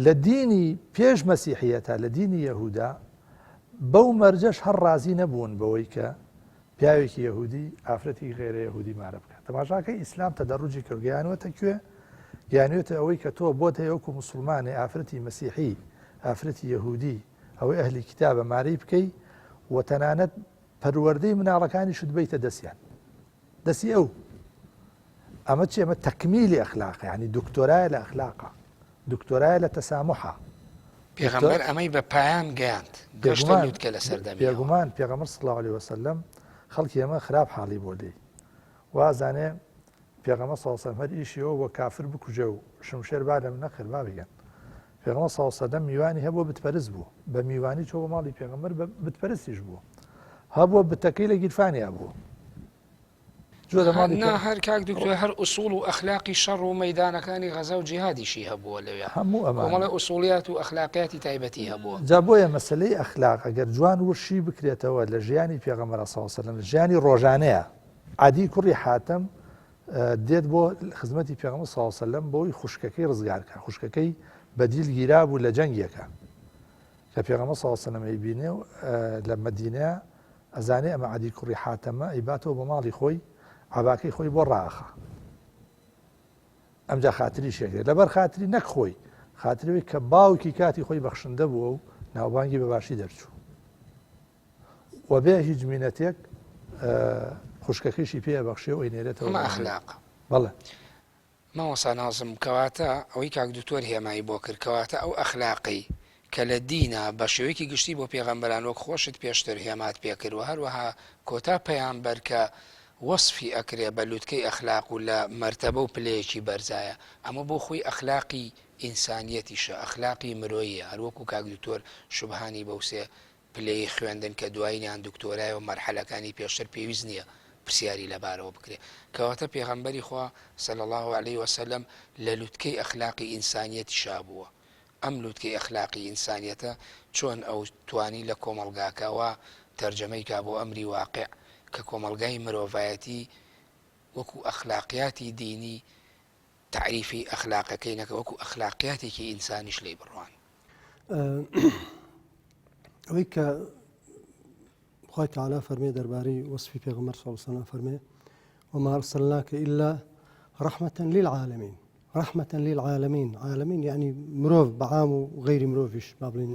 لە دینی پێش مەسیحیەتا لە دینی یەهودا بەو مەرجەش هەر ڕازی نەبوون بەوەی کە پیاوێکی یەهودی ئافرەتی غێرە یەهودی مارە بکات تەماشاکەی ئیسلام تەدەڕجی کرد گەیانوەتە کوێ گەیانوێتە ئەوەی کە تۆ بۆت هەیە وەکو مسلمانێ ئافرەتی مەسیحی ئافرەتی یەهودی ئەوەی ئەهلی کتابە مارەی بکەی و تەنانەت پەروەردەی مناڵەکانیشت بیتە دەستیان دەستی ئەو ئەمە چی ئەمە تەکمیلی ئەخلاقە یعنی دکتۆرایە لە ئەخلاقە دکتۆرایە لە تەسامحە. پێغەمبەر ئەمەی بە پایان گەیاند، گەشتە لوتکە لە سەردەمی ئەوە. بێگومان پێغەمبەر صلی اللە علیە وسلم خەڵکی ئێمە خراپ حاڵی بۆ لێی وازانێ پێغەمبەر صلی اللە علیە وسلم هەر ئیشی ئەوە بووە کافر بکوژێ و شمشێر با لەم نەخێر بابە گیان پێغەمبەر صلی اللە علیە وسلم میوانی هەبووە بتپەرست بوو بە میوانی چۆ بۆ ماڵی پێغەمبەر بە بتپەرستیش بوو هەبووە بتەکەی لە گیرفانیا بوو نا هەر کاک دکتۆر هەر ئوسوڵ و ئەخلاقی شەڕ و مەیدانەکانی غەزا و جیهادیشی هەبووە لەوێ هەموو ئەمانە کۆمەڵێ ئوسوڵیات و ئەخلاقیاتی تایبەتی هەبووە. جا بۆیە مەسەلەی ئەخلاق ئەگەر جوان ورد شی بکرێتەوە لە ژیانی پێغەمبەر صلی اللە علیە وسلم لە ژیانی ڕۆژانەیە عەدی کوڕی حاتەم دێت بۆ خزمەتی پێغەمبەر صلی اللە علیە وسلم بۆی خوشکەکەی ڕزگار کا خوشکەکەی بەدیل گیرابوو لە جەنگێکە کە پێغەمبەر صلی اللە علیە وسلم ئەیبینێ و لە مەدینە ئەزانێ ئەمە عەدی کوڕی حاتەمە ئەیباتەوە بۆ ماڵی خۆی عەباکەی خۆی بۆ ڕائەخا ئەمجا خاتری شێگرێت لەبەر خاتری نەک خۆی خاترەوەی کە باوکی کاتی خۆی بەخشندە بووە و ناوبانگی بە باشی دەرچوو و بێ هیچ مینەتێک خوشکەکەیشی پێ بەخشێ و ئەینێرێتەوە ئەمە ئەخلاقە. بەڵێ. مامۆستا نازم کەواتە ئەوەی کاک دکتۆر هێمای بۆ کرد کەواتە ئەو ئەخلاقەی کە لە دینا بە شێوەیەکی گشتی بۆ پێغەمبەران وەک خۆشت پێشتر هێمات پێ کرد و هەروەها کۆتا پەیامبەر کە وەسفی ئەکرێ بە لوتکەی ئەخلاق و لە مەرتەبە و پلەیەکی بەرزایە ئەمە بۆ خۆی ئەخلاقی ئینسانیەتیشە ئەخلاقی مرۆییە هەروەکو کاک دکتۆر شوبهانی بەو سێ پلەی خوێندن کە دوایینیان دکتۆرایە و مەرحەلەکانی پێشتر پێویست نییە پرسیاری لەبارەوە بکرێ. کەواتە پێغەمبەری خوا، صلی اللە علیە وسلم، لە لوتکەی ئەخلاقی ئینسانیەتیشا بووە. ئەم لوتکەی ئەخلاقی ئینسانیەتە چۆن ئەو توانی لە کۆمەڵگاکە وا تەرجەمەی کا بۆ ئەمری واقع کە کۆمەڵگای مرۆڤایەتی وەکو ئەخلاقیاتی دینی تەعریفی ئەخلاقەکەی نەکا وەکو ئەخلاقیاتێکی ئینسانیش لێی بڕوان. ئەوەی کە خوای تعالی فەرمێ دەربارەی وەسفی پێغەمبەر صلی الله علیه وسلم فەرمێ وما ارسلناک الا رحمة للعالمین رحمة للعالمین عالمین یعنی مرۆڤ بەعام و غەیری مرۆڤیش با بڵێین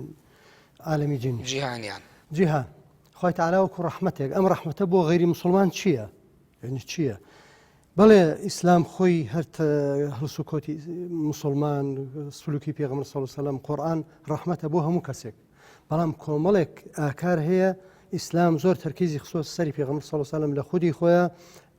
عالەمی جنی جیهانیان جیهان خوای تعالی وەکو ڕەحمەتێک ئەم ڕەحمەتە بۆ غەیری مسلمان چییە یعنی چییە بەڵێ ئیسلام خۆی هەر هەڵسوکەوتی موسڵمان سلوکی پێغەمبەر صلی اللە وسلم قورئان ڕەحمەتە بۆ هەموو کەسێک بەڵام کۆمەڵێک ئاکار هەیە ئیسلام زۆر تەرکیزی خستۆتە سەری پێغەمبەر صلی اللە وسلم لە خودی خۆیان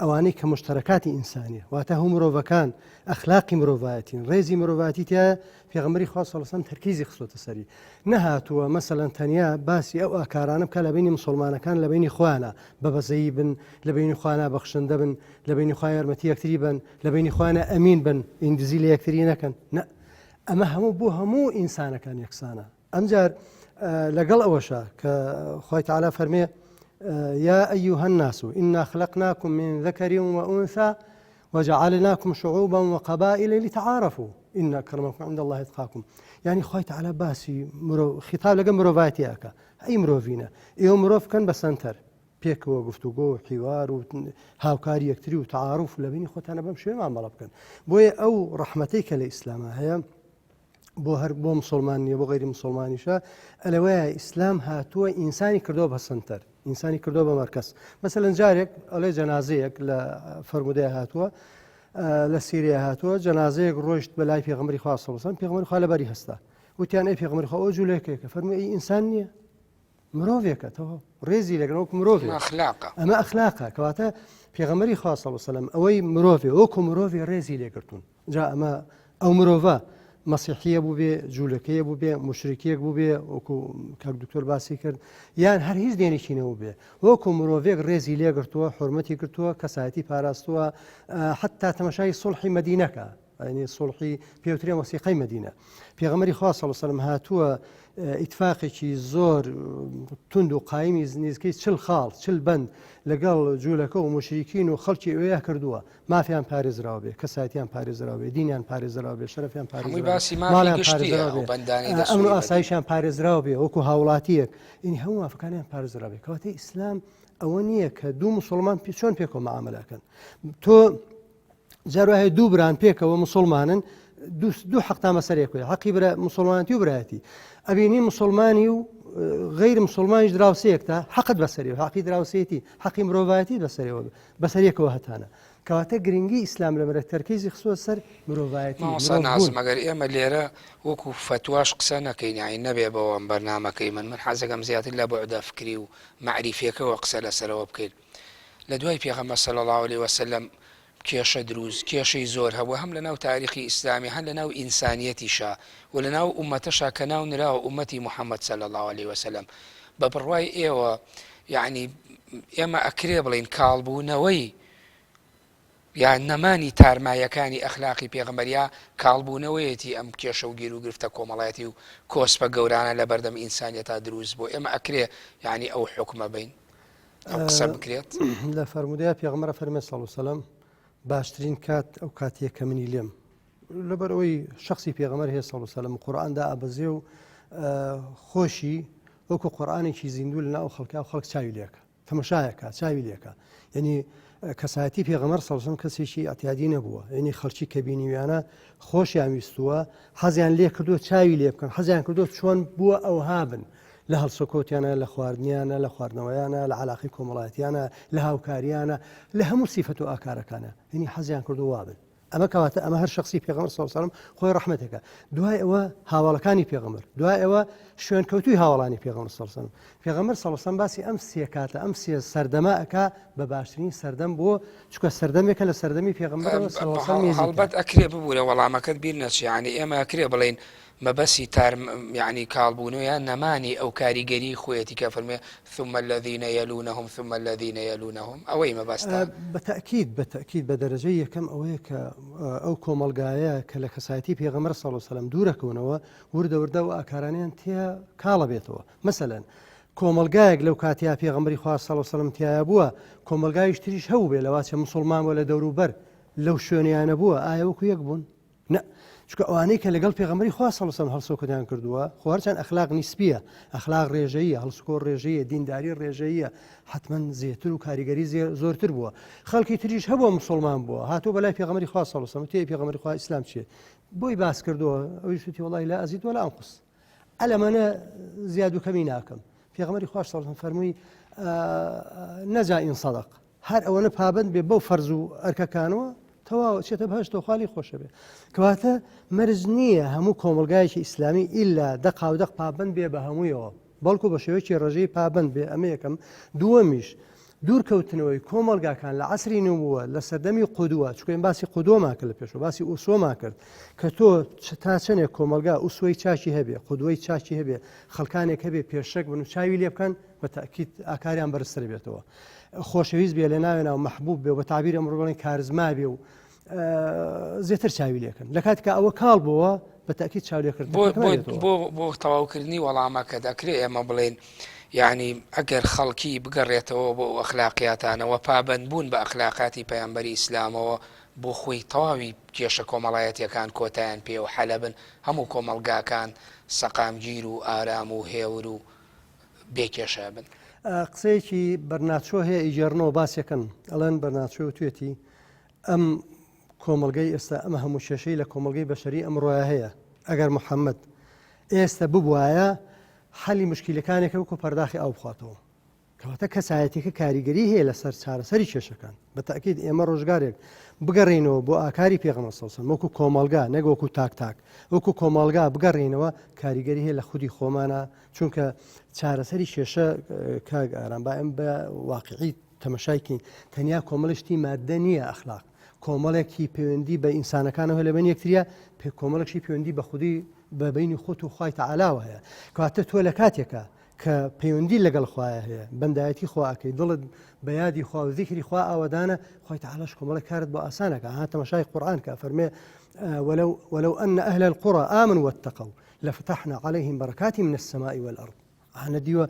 ئەوانەی کە مشتەرەکاتی ئینسانیە واتە هەموو مرۆڤەکان ئەخلاقی مرۆڤایەتین ڕێزی مرۆڤاتی تیا پێغەمبەری خوا صلی اللە وسلم تەرکیزی خستۆتە سەری نەهاتووە مەسەلەن تەنیا باسی ئەو ئاکارانە بکە لە بینی مسلمانەکان لە بینی خۆیانە بە بەزەیی بن لە بینی خۆیانە بەخشندە بن لە بینی خۆیان یارمەتی یەکتری بن لە بینی خۆیانە ئەمین بن ئیندزی لە یەکتری نەکەن نە ئەمە هەموو بۆ هەموو ئینسانەکان یەکسانە ئەمجار لەگەڵ ئەوەشە کە خی تعالی فەرمێ يا أيها الناس إنا خلقناكم من ذكر وأنثى وجعلناكم شعوبا وقبائل لتعارفوا إن أكرمكم عند الله اتقاكم یعنی خوای تعالی باسی مرۆ خیتاب لەگە مرۆڤایەتی ئەکا ئەی مرۆڤینە ئێوە مرۆڤ بکەن بە سەنتەر پێکەوە گفتوگۆ و حیوار و هاوکاری یەکتری و تعارف لە بینی خۆتانە بەم شێوە مامەڵە بکەن بۆیە ئەو ڕەحمەتەی کە لە ئیسلاما هەیە بۆ هەر بۆ مسلمان نییە بۆ غەیری مسلمانیشە ئەلەوەیە ئیسلام هاتووە ئینسانی کردو بە سنتەر ئینسانی کردو بە مەرکەز مەسەلەن جارێک ئەڵێ جەنازەیەک لە فەرمودەیە هاتووە لە سیریا هاتووە جەنازەیەک ڕۆیشت بە لای پێغەمبەری خوا صلی الله علیه و پێغەمبەری خوا لەبەری هەستا وتیان ئەی پێغەمبەری خوا ئەو جولەکەیەکە فەرمووی ئەی ئینسان نییە مرۆڤێکە تەواو ڕێزی لەگەڵ وەکو مرۆڤێک ئەخلاقە ئەمە ئەخلاقە کەواتە پێغەمبەری خوا صلی الله علیه و سلم ئەوەی مرۆڤێ وەکو مرۆڤی ڕێزی لێگرتوون جا ئەمە ئەو مرۆڤە مەسیحیە بوو بێ جوولەکەیە بوو بێ مشرکیەک بوو بێ وەکو کاک دکتۆر باسی کرد یان هەر هیچ دێنێکی نەبوو بێ وەکو مرۆڤێک ڕێزی لێگرتووە حرمەتی گرتووە کەسایەتی پاراستووە حتا تەمەشای سڵحی مەدینەکە ینی سڵحی پێوترێ وەسیقەی مەدینە پێغەمبەری خوا صلی الله علیه و سلم هاتووە ئیتفاقێکی زۆر توند و قایمی نزیکەی چل خاڵ چل بەند لەگەڵ جوولەکە و مشریکین و خەڵکی ئەوەیە کردووە مافیان پارێزراو بێ کەسایەتیان پارێزراو بێ دینیان پارێزراو بێ شەرەفیان هەمووی پارێزراو بێ باسی مافی ماڵیان گشتیە پارێزراو ئەو بێ بەندانەی ئەمن و دەستوری مەدینە. ئاسایشیان پارێزراو بێ وەکو هاوڵاتیەک یعنی هەموو مافەکانیان پارێزراو بێ کەواتە ئیسلام ئەوە نییە کە دوو مسلمان پێ چۆن پێکەوە معاملەکەن تۆ جار وایە دوو بران پێکەوە مسلمانن دوو حەقتان بەسەر یەکەوە حەقی برا مسلمانەتی و برایەتی ئەبینی مسلمانی و غیر مسلمانیش دراوسەیەکتا حەقت بەسەری حەقی دراوسێتی حەقی مرۆڤایەتی بەسەرەوە بەسەر یەکەوە هەتانە. کەواتە گرنگی ئیسلام لەمەرە تەرکیزی خستووە سەر مرۆڤایەتی، مامۆستا مرۆڤ بوون. نازم ئەگەر ئێمە لێرە وەکو فەتواش قسە نەکەین یانی نەبێ بەوە ئەم بەرنامەکەی من من حەزەکەم زیاتر لە بوعدە فکری و مەعریفیەکەوە قسە لەسەرەوە بکەین لە دوای پێغەمبەر صلی اللە علیە وسلم کێشە دروست کێشەی زۆر هەبوو هەم لەناو تاریخی ئیسلامی هەم لەناو ئینسانیەتیشا و لەناو ئومەتەشا کە ناو نراوە ئومەتی محمد صلی اللە علیە وسلم بە بڕوای ئێوە یەعنی ئێمە ئەکرێ بڵێین کاڵبوونەوەی یا نەمانی تارمایەکانی ئەخلاقی پێغەمبەر یا کاڵبوونەوەیەتی ئەم کێشە و گیروگرفتە کۆمەڵایەتی و کۆسپە گەورانە لە بەردەم ئینسانیەتا دروست بۆ ئێمە ئەکرێ یعنی ئەو حکومە بین ئەو قسە بکرێت؟ لە فەرموودەیە پێغەمبەر فەرمێ سەڵ و سەلام باشترین کات ئەو کاتیە کە منی لێم لەبەر ئەوەی شخصی پێغەمبەر هەیە سەڵ و سەلام قورئان دائەبەزێ و خۆشی وەکو قورئانێکی زیندوو لە ناو خەڵکا و خەڵک چاوی لێکە تەمەشایەکە چاوی لێکە یعنی کەسایەتی پێغەمەر سەڵسم کەسێکی ئەتیادی نەبووە یعنی خەڵکی کە بینیویانە خۆشیان ویستووە حەزیان لێ کردو چاوی لێ بکەن حەزیان کردو چۆن بووە ئەوها بن لە هەڵسوکەوتیانە لە خواردنیانە لە خواردنەوەیانە لە علاقی کۆمەڵایەتیانە لە هاوکاریانە لە هەموو سیفەت و ئاکارەکانە یعنی حەزیان کردو وابن ئەمە کەواتە ئەمە هەر شخصی پێغەمبەر صلی الله علیه و سلم خۆی ڕەحمەتێکە دوای ئەوە هاواڵەکانی پێغەمبەر دوای ئەوە شوێنکەوتوی هاوڵانی پێغەمبەر صلی الله علیه و سلم پێغەمبەر صلی الله علیه و سلم باسی ئەم سێ کاتە ئەم سێ سەردەمە ئەکا بە باشترین سەردەم بۆ چونکە سەردەمێکە لە سەردەمی پێغەمبەرەوە صلی الله علیه و سلم نزیکە. هەڵبەت ئەکرێ ببورە وەڵامەکەت بیر نەچێ یانی ئێمە ئەکرێ بڵێین مەبەستی تار یەعنی کاڵبوونەوە یان نەمانی ئەو کاریگەریی خۆیەتی کە فەرمووی، ثم الذین یلونهم ثم الذین یلونهم، ئەوەی مەبەستە؟ بە تەئکید، بە تەئکید بە دەرەجەی یەکەم ئەوەیە کە ئەو کۆمەڵگایە کە لە کەسایەتی پێغەمبەر صلی اللە علیە وسلم دوورەکەونەوە وردە وردە ئەو ئاکارانەیان تیا کاڵە بێتەوە مەسەلەن کۆمەڵگایەک لەو کاتیا پێغەمبەری خوا صلی اللە علیە وسلم تیایا بووە کۆمەڵگایش تریش هەبوو بێ لەواچە مسوڵمان بووە لە دەوروبەر لەو شوێنیانە بووە ئایا وەکو یەک بوون؟ نە، چونکە ئەوانەی کە لەگەڵ پێغەمبەری خوا صلی اللە علیه و سلم هەڵسوکەوتیان کردووە، خۆ هەرچەند ئەخلاق نیسبییە، ئەخلاق ڕێژەییە، هەڵسوکەوت ڕێژەییە، دینداری ڕێژەییە، حەتمەن زێتر و کاریگەری زۆرتر بووە. خەڵکی تریش هەبووە موسڵمان بووە، هاتووە بەلای پێغەمبەری خوا صلی اللە علیه و سلم، وتیە ئەی پێغەمبەری خوا ئیسلام چییە؟ بۆی باس کردووە، ئەویش وتی وەڵڵاهی لا ئەزید ولا ئەنقص، ئەلەمەنە زیاد و کەمی ناکەم. پێغەمبەری خوا صلی اللە علیه و سلم فەرمووی نجا إن صدق. هەر ئەوەنە پابەند بێ بەو فەرز و ئەرکەکانەوە تەواو چێتە بەهەشتەوە خوا لێی خۆشە بێ کەواتە مەرج نییە هەموو کۆمەڵگایەکی ئیسلامی ئیلا دەقا و دەق پابەند بێ بە هەموویەوە بەڵکو بە شێوەیەکی ڕێژەی پابەند بێ ئەمە یەکەم دووەمیش دوورکەوتنەوەی کۆمەڵگاکان لە عەسری نووە لە سەردەمی قودوە چونکە ئێمە باسی قودوەمان کرد لە پێشەوە باسی ئوسوەمان کرد کە تۆ تا چەندێک کۆمەڵگا ئوسوەی چاکی هەبێ قودوەی چاکی هەبێ خەڵکانێک هەبێ پێشەک بن و چاوی لێ بکەن بە تەئکید ئاکاریان بەرزتر بێتەوە خۆشەویست بێ لە ناوێ ناو مەحبوب بێ و بە تعبیر ئەمڕۆ بڵێن کارزما بێ و زیاتر چاوی لێکن لە کاتێکا ئەوە کاڵ بووە بە تەئکید چاولێکردن بۆ بۆ بۆ تەواوکردنی وەڵامەکە دەکرێ ئێمە بڵێن یعنی ئەگەر خەڵکی بگەڕێتەوە بۆ ئەو ئەخلاقیاتانەوە پابەندبوون بە ئەخلاقاتی پەیامبەری ئیسلامەوە بۆ خۆی تەواوی کێشە کۆمەڵایەتیەکان کۆتایان پێ و حەلەبن هەموو کۆمەڵگاکان سەقامگیر و ئارام و هێور و بێ کێشە بن. قسەیەکی بەرناچۆ هەیە ئیگێڕنەوە باسیەکەن ئەڵێن بەرناچۆ وتوێتی ئەم کۆمەڵگەی ئێستا ئەمە هەموو کێشەی لە کۆمەڵگەی بەشەری ئەمڕۆیە هەیە ئەگەر محەممەد ئێستا ببوایە حەلی مشکیلەکانێکە وەکو پەرداخی ئاو بخواتەوە کەواتە کەسایەتیەکە کاریگەری هەیە لەسەر چارەسەری کێشەکان بە تاکید ئێمە ڕۆژگارێک بگەڕینەوە بۆ ئاکاری پێغەمبەر صلی الله علیه و سلم وەکو کۆمەڵگا نەک وەکو تاک تاک وەکو کۆمەڵگا بگەڕینەوە کاریگەری هەیە لە خودی خۆمانە چونکە چارەسەری کێشە کاک ئارام با ئەم بە واقعی تەمەشایکەین تەنیا کۆمەڵشتی مادە نییە ئەخلاق کۆمەڵێکی پەیوەندی بە ئینسانەکانەوە لە بەین یەکتریە پێ کۆمەڵێکی پەیوەندی بە خودی بە بینی خۆت و خوای تەعالاوە هەیە کەواتە تۆ لە کاتێکە کە پەیوەندی لەگەڵ خوایە هەیە بەندایەتی خوا ئەکەی دڵت بە یادی خوا و زیکری خوا ئاوەدانە خوای تەعالاش کۆمەڵێک کارت بۆ ئاسانەکە ها تەماشای قورئان کە فەرمێ ولو ولو أن أهل القرى آمنوا واتقوا لفتحنا عليهم بركات من السماء والأرض ئەنە دیوە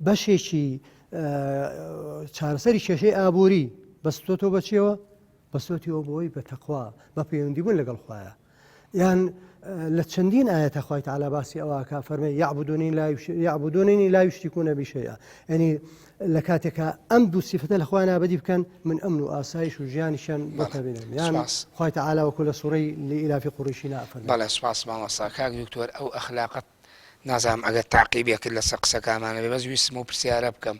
بەشێکی چارەسەری کێشەی ئابووری بەستۆتەوە بەچیەوە بەستۆتیەوە بۆی بە تەقوا بە پەیوەندی بوون لەگەڵ خوایە یان لە چەندین ئاەتە خوای تعالی باسی ئەوە کا فەرمێ یعبدونی لا یعبدوننی لا یشركون بی شيئا ینی لە کاتێکا ئەم دوو سیفەتە لە خۆیان ئابدی بکەن من ئەمن و ئاسایش و ژیانیشیان بۆ تابینم یان خوای تعالی وەکو لە سوڕەی لإیلاف قوڕیشی نافەرمێ. بەڵێ سوپاس مامۆستا کاک دکتۆر ئەو ئەخلاقە نازانم ئەگەر تاقیبێکت لەسەر قسەکانمان هەبێ بەس ویستم ئەو پرسیارە بکەم.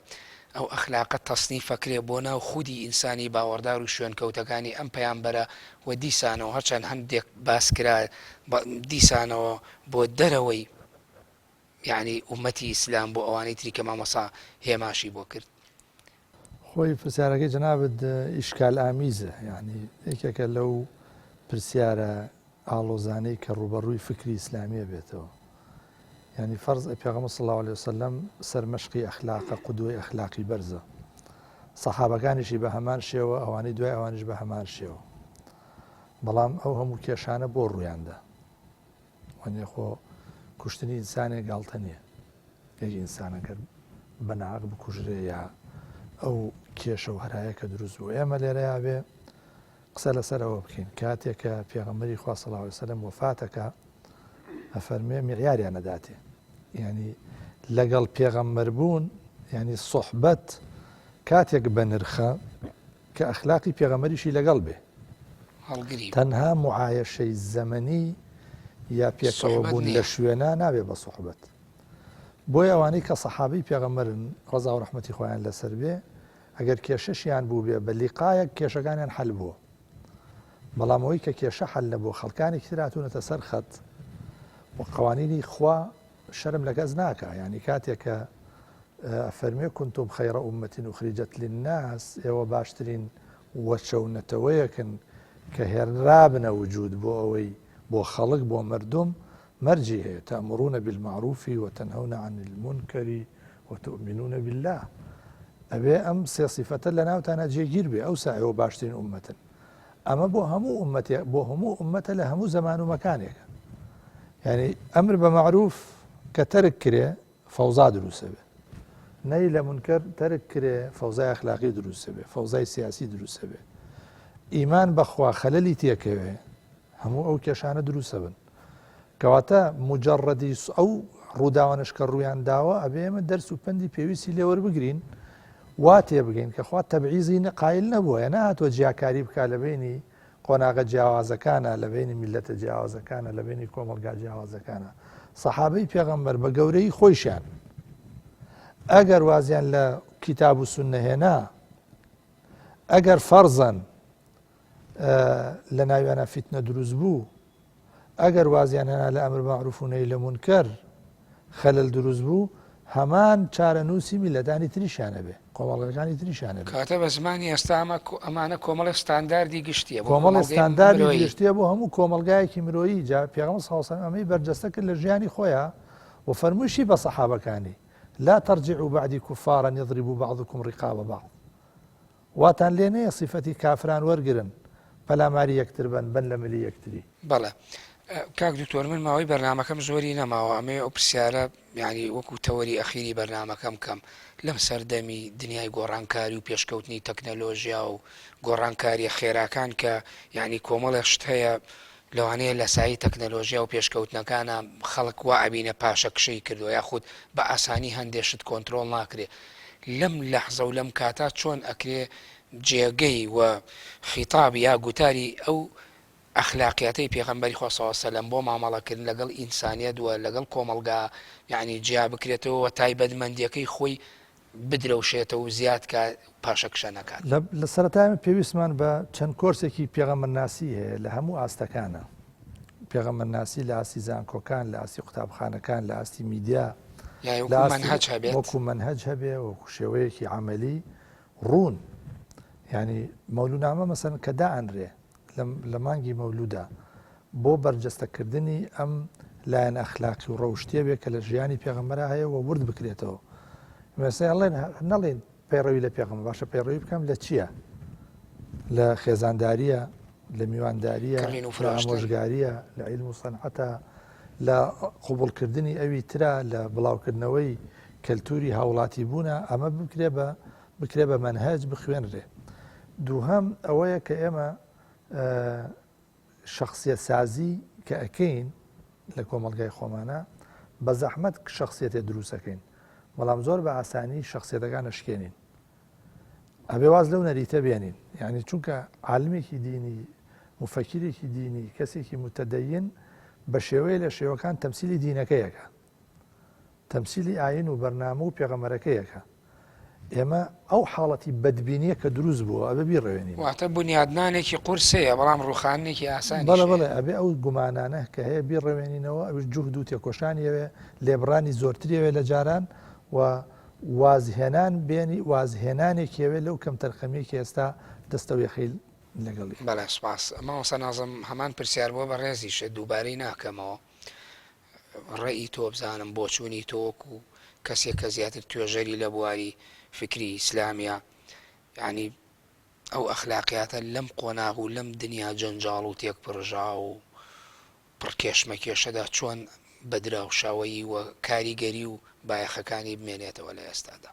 ئەو ئەخلاقە تەسنیف ئەکرێ بۆ ناو خودی ئینسانی باوەڕدار و شوێنکەوتەکانی ئەم پەیامبەرە و دیسانەوە هەرچەند هەندێک باس کرا دیسانەوە بۆ دەرەوەی یەعنی ئوممەتی ئیسلام بۆ ئەوانەی تری کە مامۆستا هێماشی بۆ کرد. خۆی پرسیارەکەی جەنابت ئیشکال ئامیزە یعنی یەکێکە لەو پرسیارە ئاڵۆزانەی کە ڕووبەڕووی فکری ئیسلامیە بێتەوە یعنی فەرز پێغەمبەر صلی الله علیه وسلم سەرمەشقی ئەخلاقە قودوەی ئەخلاقی بەرزە سەحابەکانیشی بە هەمان شێوە ئەوانەی دوای ئەوانیش بە هەمان شێوە بەڵام ئەو هەموو کێشانە بۆ ڕوویاندا وانیە خۆ کوشتنی ئینسانێک گاڵتە نییە یەک ئینسان ئەگەر بە ناحەق بکوژرێ یا ئەو کێشە و هەرایە کە دروست بوو ئێمە لێرەیا بێ قسە لەسەر ئەوە بکەین کاتێک کە پێغەمبەری خوا صلی الله علیه وسلم وەفاتەکە ئەفەرمێ معیاریان نەداتێ یعنی لەگەڵ پێغەمبەر بوون یعنی صحبەت کاتێک بە نرخە کە ئەخلاقی پێغەمبەریشی لەگەڵ بێ هەڵگری تەنها معایەشەی زەمەنی یا پێکەوە سوحبەت بوون لە نییە. شوێنا نابێ بە سوحبەت بۆیە ئەوانەی کە سەحابەی پێغەمبەرن ڕەزا و ڕەحمەتی خوایان لەسەر بێ ئەگەر کێشەشیان بووبێ بە لیقایەک کێشەکانیان حەل بووە بەڵام ئەوەی کە کێشە حەل نەبووە خەڵکانێکی تر هاتوونەتە سەر خەت و قوانینی خوا شەرم لە کەس ناکا یانی کاتێک کە ئەفەرموێ کنتم خیر امة اخرجت للناس ئێوە باشترین وەچە و نەتەوەیەکن کە هێنرابنە وجود بۆ ئەوەی بۆ خەڵک بۆ مردم مەرجی هەیە تأمرون بالمعروف وتنهون عن المنکر وتؤمنون بالله ئەبێ ئەم سێ سیفەتە لە ناوتانە جێگیر بێ ئەوسا ئێوە باشترین ئومەتن ئەمە بۆ هەموو ئومەتێ بۆ هەموو ئومەتە لە هەموو زەمان و مەکانێکە یعنی ئەمر بە مەعروف کە تەرک کرێ فەوزا دروستە بێ نەی لە منکەر تەرک کرێ فەوزای ئەخلاقی دروستە بێ فەوزای سیاسی دروستە بێ ئیمان بەخوا خەلەلی تێکەوێ هەموو ئەو کێشانە دروستە بن کەواتە موجەڕەدی ئەو ڕووداوانەش کە ڕوویان داوە ئەبێ ئێمە دەرس و پەندی پێویستی لێ وەربگرین وا تێبگەین کە خوا تەبعیزی قایل نەبووە یا نەهاتووە جیاکاری بکا لە بینی قۆناغە جیاوازەکانە لە بینی میلەتە جیاوازەکانە لە بینی کۆمەڵگا جیاوازەکانە سەحابەی پێغەمبەر بە گەورەی خۆیشیان ئەگەر وازیان لە کتاب و سوننە هێنا ئەگەر فەرزەن لە ناویانە فیتنە دروست بوو ئەگەر وازیان هێنا لە ئەمر مەعروف و نەی لە مونکەر خەلەل دروست بوو هەمان چارەنووسی میللەتانی تریشیان ئەبێ کۆمەڵگەکانی تریشیان ئەبێ. کەواتە بە زمانی ئێستا ئەمە ئەمانە کۆمەڵێک ستانداردی گشتییە بۆ کۆمەڵێک کۆمەڵگەی ستانداردی مرۆیی. گشتییە بۆ هەموو کۆمەڵگایەکی مرۆیی جا پێغەمبەر صلی اللە علیە وسلم ئەمەی بەرجەستە کرد لە ژیانی خۆیا و فەرموویشی بە سەحابەکانی لا ترجعوا بعدی کفارا یضرب بعضکم رقاب بعض واتان لێ نەیە سیفەتی کافران وەرگرن پەلاماری یەکتر بەن بەن لە ملی یەکتری. بەڵێ کاک دکتۆر من ماوەی بەرنامەکەم زۆری نەماوە ئەمەوێ ئەو پرسیارە یانی وەکو تەوەری ئەخیری بەرنامەکەم کەم لەم سەردەمی دنیای گۆڕانکاری و پێشکەوتنی تەکنەلۆژیا و گۆڕانکاریە خێراکان کە یانی کۆمەڵێک شت هەیە لەوانەیە لە سایەی تەکنەلۆژیا و پێشکەوتنەکانا خەڵک وا ئەبینە پاشەکشەی کردوە یاخود بە ئاسانی هەندێ شت کۆنترۆڵ ناکرێ لەم لەحزە و لەم کاتە چۆن ئەکرێ جێگەی و خیتاب یا گوتاری ئەو ئەخلاقیاتەی پێغەمبەری خوا صلی اللە علیە وسلم بۆ مامەڵەکردن لەگەڵ ئینسانیەت و لەگەڵ کۆمەڵگا یەعنی جیا بکرێتەوە و تایبەتمەندیەکەی خۆی بدرەوشێتەوە و زیاد کا پاشەکشە نەکات. لە سەرەتا ئێمە پێویستمان بە چەند کۆرسێکی پێغەمبەرناسی هەیە لە هەموو ئاستەکانە، پێغەمبەرناسی لە ئاستی زانکۆکان، لە ئاستی قوتابخانەکان، لە ئاستی میدیا، یانی لە وەکوو ئاستی مەنهەج هەبێت. وەکوو مەنهەج هەبێ، وەکوو شێوەیەکی عەمەلی ڕوون. یانی مەولوونامە مەسەلەن کە دائەنرێ لە مانگی مەولودا بۆ بەرجەستەکردنی ئەم لایەن ئەخلاقی و ڕەوشتیە بێ کە لە ژیانی پێغەمبەرا هەیە و ورد بکرێتەوە مەسەلەن ئەڵێن نەڵێن پەیڕەوی لە پێغەمبەر باشە پەیڕەوی بکەم لە چییە لە خێزانداریە لە میوانداریە کڕین و لە فرۆشتن. ئامۆژگاریە لە عیلم و سەنعەتە لە قوبڵکردنی ئەوی ترە لە بڵاوکردنەوەی کەلتوری هاوڵاتی بوونە ئەمە بکرێ بە بکرێ بە مەنهەج بخوێنرێ. دووهەم ئەوەیە کە ئێمە شەخسیەت سازی کە ئەکەین لە کۆمەڵگای خۆمانە بە زەحمەت شەخسیەتێ دروست ئەکەین بەڵام زۆر بە ئاسانی شەخسیەتەکان ئەشکێنین ئەبێ واز لەو نەریتە بێنین یعنی چونکە عالمێکی دینی مفەکیرێکی دینی کەسێکی متدەین بە شێوەیە لە شێوەکان تەمسیلی دینەکەیەکە تەمسیلی ئاین و بەرنامە و پێغەمبەرەکەیەکە. ئێمە ئەو حاڵەتی بەدبینیە کە دروست بووە ئەبێ بیڕەوێنین. واتە بونیادنانێکی قورس هەیە بەڵام ڕووخاندنێکی ئاسانیش بەڵێ هەیە. بەڵێ ئەبێ ئەو گومانانە کە هەیە بیڕەوێنینەوە ئەویش جوهد و تێکۆشانی ئەوێ، لێبڕانی زۆرتری ئەوێ لە جاران و وازهێنان بێنی وازهێنانێکی ئەوێ لەو کەمتەرخەمیەی کە ئێستا دەستەویەخەی لەگەڵی. بەڵێ سوپاس. مامۆستا نازم هەمان پرسیار بۆ بەڕێزیشت دووبارەی ناکەمەوە. ڕەئی تۆ بزانم، بۆچوونی تۆ وەکو کەسێک کە زیاتر توێژەری لە بواری فیکری ئیسلامیە، یانی ئەو ئەخلاقیاتە لەم قۆناغ و لەم دنیا جەنجاڵ و تێکپڕژاو و پڕ کێشمەکێشەدا چۆن بە دراوشاوەیی و کاریگەری و بایەخەکانی بمێنێتەوە لە ئێستادا؟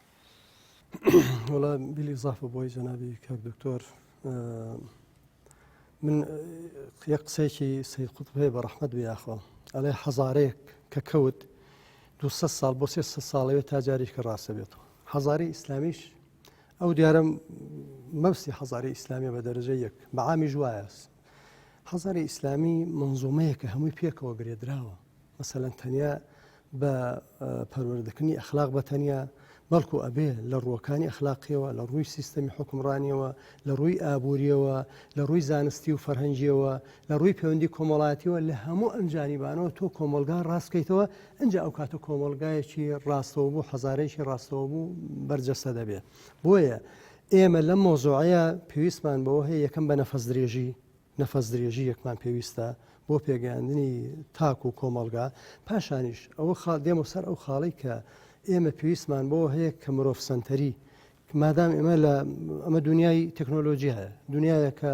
وەڵا بیلئیزافە بۆی جەنابی کاک دکتۆر من یەک قسەیەکی سید قوتب هەیە بە ڕەحمەت بێ یاخوا ئەڵێ حەزارەیەک کە کەوت 200 ساڵ بۆ 300 ساڵەوێت تا جارێکی ڕاستە بێتەوە حەزاری ئیسلامیش ئەو دیارم مەبسی حەزاری ئیسلامیە بە دەرەجە یەک بە عامیش وایە حەزاری ئیسلامی منزومەیەکە هەمووی پێکەوە گرێدراوە مەسەلەن تەنیا بە پەروەردەکردنی ئەخلاق بە تەنیا، بەڵکو ئەبێ لە ڕووەکانی ئەخلاقیەوە، لە ڕووی سیستەمی حوکمڕانیەوە، لە ڕووی ئابووریەوە، لە ڕووی زانستی و فەرهەنگیەوە، لە ڕووی پەیوەندی کۆمەڵایەتیەوە، لە هەموو ئەم جانیبانەوە تۆ کۆمەڵگا ڕاست بکەیتەوە، ئینجا ئەو کاتە کۆمەڵگایەکی ڕاستەوەبوو، حەزارەیەکی ڕاستەوەبوو بەرجەستە دەبێ. بۆیە ئێمە لەم مەوزوعەیە پێویستمان بەوە هەیە یەکەم بە نەفەسدرێژی، نەفەس درێژییەکمان پێویستە بۆ پێگەیاندنی تاک و کۆمەڵگا، پاشانیش ئەوە خاڵ دێمە سەر ئەو خاڵەی کە ئێمە پێویستمان بەوە هەیە کە مرۆڤ سەنتەری مادام ئێمە لە ئەمە دنیای تەکنۆلۆژیایە دنیاە کە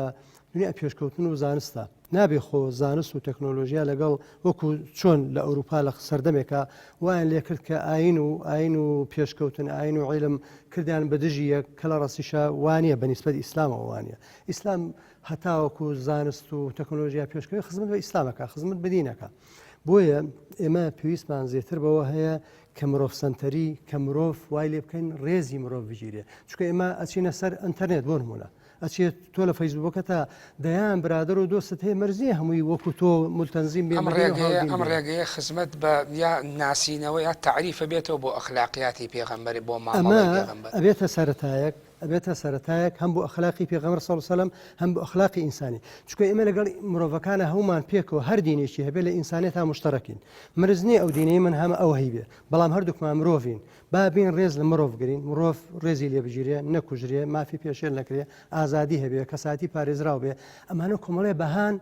دنیا پێشکەوتن و زانستە نابێ خۆ زانست و تەکنۆلۆژیا لەگەڵ وەکو چۆن لە ئەوروپا لە سەردەمێکە وایان لێکرد کە ئاین و ئاین و پێشکەوتن ئاین و عیلم کردیان بە دژی یەک کە لە ڕاستیشا وانە بە نیسبەت ئیسلامەوە وانە ئیسلام هەتاوەکو زانست و تەکنۆلۆژیا پێشکەوێت خزمەت بە ئیسلام ئەکا خزمەت بە دین ئەکا بۆیە ئێمە پێویستمان زیاتر بەوە هەیە کە مرۆڤ سەنتەری کە مرۆڤ وای لێ بکەین ڕێزی مرۆڤ بگیرێ چونکە ئێمە ئەچینە سەر ئەتەرنێت بۆ نمونە ئەچێت تۆ لە فەیسبووکە تا دەیان برادەر و دۆستت هەیە مەرج نییە هەمووی وەکو تۆ ملتەنزیم بێ ئەم ڕێگەیە ئەم ڕێگەیە خزمەت بە یا ناسینەوە یا تەعریفە بێتەوە بۆ ئەخلاقیاتی پێغەمبەر بۆ مامەڵەی پێغەمبەر ئەبێتە سەرەتایەک ئەبێتە سەرەتایەک هەم بۆ ئەخلاقی پێغەمبەر صلی اللە علیه و سلم هەم بۆ ئەخلاقی ئینسانی چونکە ئێمە لەگەڵ مرۆڤەکانە هەمومان پێکەوە هەر دینێکی هەبێ لە ئینسانێتا مشتەرەکین مرز نییە ئەو دینەی من هەمە ئەو هەیبێ بەڵام هەردووکمان مرۆڤین با بین ڕێز لە مرۆڤ گرین مرۆڤ ڕێزی لێ بگیرێ نەکوژرێ مافی پێشێل نەکرێ ئازادی هەبێ کەساتی پارێزراو بێ ئەمانە کۆمەڵێ بەهان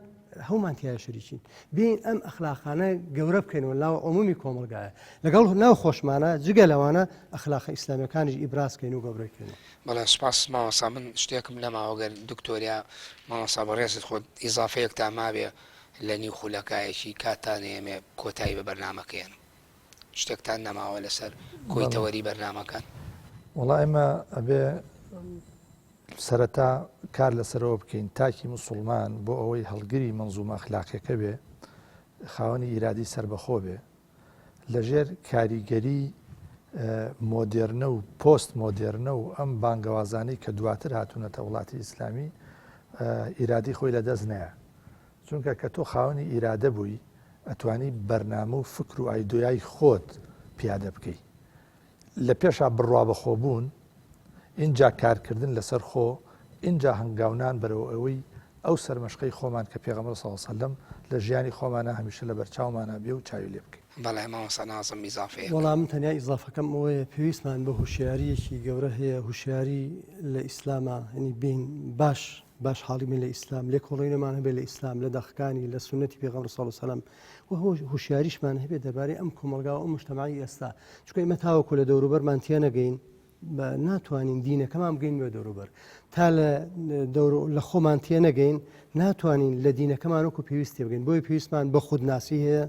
هەمومان تیا شەریکین بین ئەم ئەخلاقانە گەورە بکەینەوە ناو عمومی کۆمەڵگایە لەگەڵ ناو خۆشمانە جگە لەوانە ئەخلاقە ئیسلامیەکانیش ئیبراز کەین و گەورەی کەین. بەڵێ سوپاس مامۆستا من شتێکم نەماوە گەر دکتۆر یا مامۆستا بەڕێزت خۆت ئیزافەیەکتان مابێ لە نیو خولەکایەکی کاتتان ئەیەمێ کۆتایی بە بەرنامەکە یەنم شتێکتان نەماوە لەسەر کۆی تەوەری بەرنامەکان؟ وەڵا ئێمە ئەبێ سەرەتا کار لەسەرەوە بکەین تاکی مسوڵمان بۆ ئەوەی هەڵگری مەنزومە ئەخلاقیەکە بێ خاوەنی ئیرادەی سەربەخۆ بێ لەژێر کاریگەری مۆدێرنە و پۆست مۆدێرنە و ئەم بانگەوازانەی کە دواتر هاتوونەتە وڵاتی ئیسلامی ئیرادەی خۆی لەدەست نەیە چونکە کە تۆ خاوەنی ئیرادە بووی ئەتوانی بەرنامە و فکر و ئایدۆیای خۆت پیادە بکەی لە پێشا بڕوا بەخۆبوون، ئینجا کارکردن لەسەر خۆ، ئینجا هەنگاونان بەرەو ئەوەی ئەو سەرمەشقەی خۆمان کە پێغەمبەر صلی اللە علیە وسلم لە ژیانی خۆمانا هەمیشە لەبەرچاومانا بێ و چاوی لێ بکەین. بەڵێ مامۆستا نازم ئیزافەیەک. وەڵا من تەنیا ئیزافەکەم ئەوەیە پێویستمان بە هوشیاریەکی گەورە هەیە هوشیاری لە ئیسلاما یعنی بین باش باش حاڵی بین لە ئیسلام لێکۆڵینەوەمان هەبێ لە ئیسلام لە دەقەکانی لە سوننەتی پێغەمبەر صلی اللە علیە وسلم و هوشیاریشمان هەبێت دەربارەی ئەم کۆمەڵگا و ئەم مجتەمەعی ئێستا چونکە ئێمە تاوەکو لە دەوروبەرمان تێنەگەین ناتوانین دینەکەمان بگەین بە دەوروبەر تا لە دەور لە خۆمان تێنەگەین ناتوانین لە دینەکەمان وەکو پێویست تێبگەین بۆیە پێویستمان بە خودناسی هەیە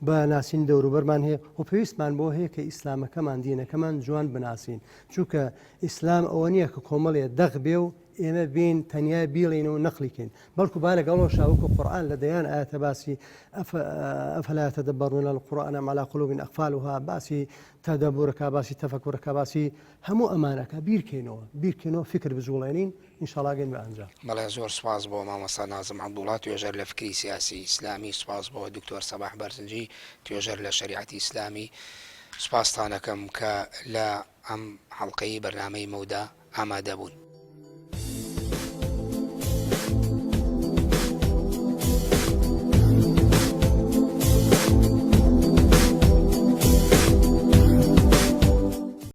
بە ناسین دەوروبەرمان هەیە و پێویستمان بۆ هەیە کە ئیسلامەکەمان دینەکەمان جوان بناسین چونکە ئیسلام ئەوە نییە کە کۆمەڵێ دەق بێ و ئێمە بێین تەنیا بیڵێین و نەقلی کەین بەڵکو با لەگەڵەوەشا وەکو قورئان لە دەیان ئایەتە باسی افلا یتدبرون القرآن ام علی قلوب اقفالها باسی تەدەبورەکە باسی تەفەکورەکە باسی هەموو ئەمانەکە بیرکەینەوە بیرکەینەوە فکر بجوڵێنین ئینشاڵا گەین بە ئەنجام. بەڵێ زۆر سوپاس بۆ مامۆستا نازم عەبدوڵا توێژەر لە فکری سیاسی ئیسلامی سوپاس بۆ دکتۆر سەباح بەرزنجی توێژەر لە شەریعەتی ئیسلامی سوپاستان ئەکەم کە لە. ئەم حەڵقەی بەرنامەی مەودا ئامادە بوون.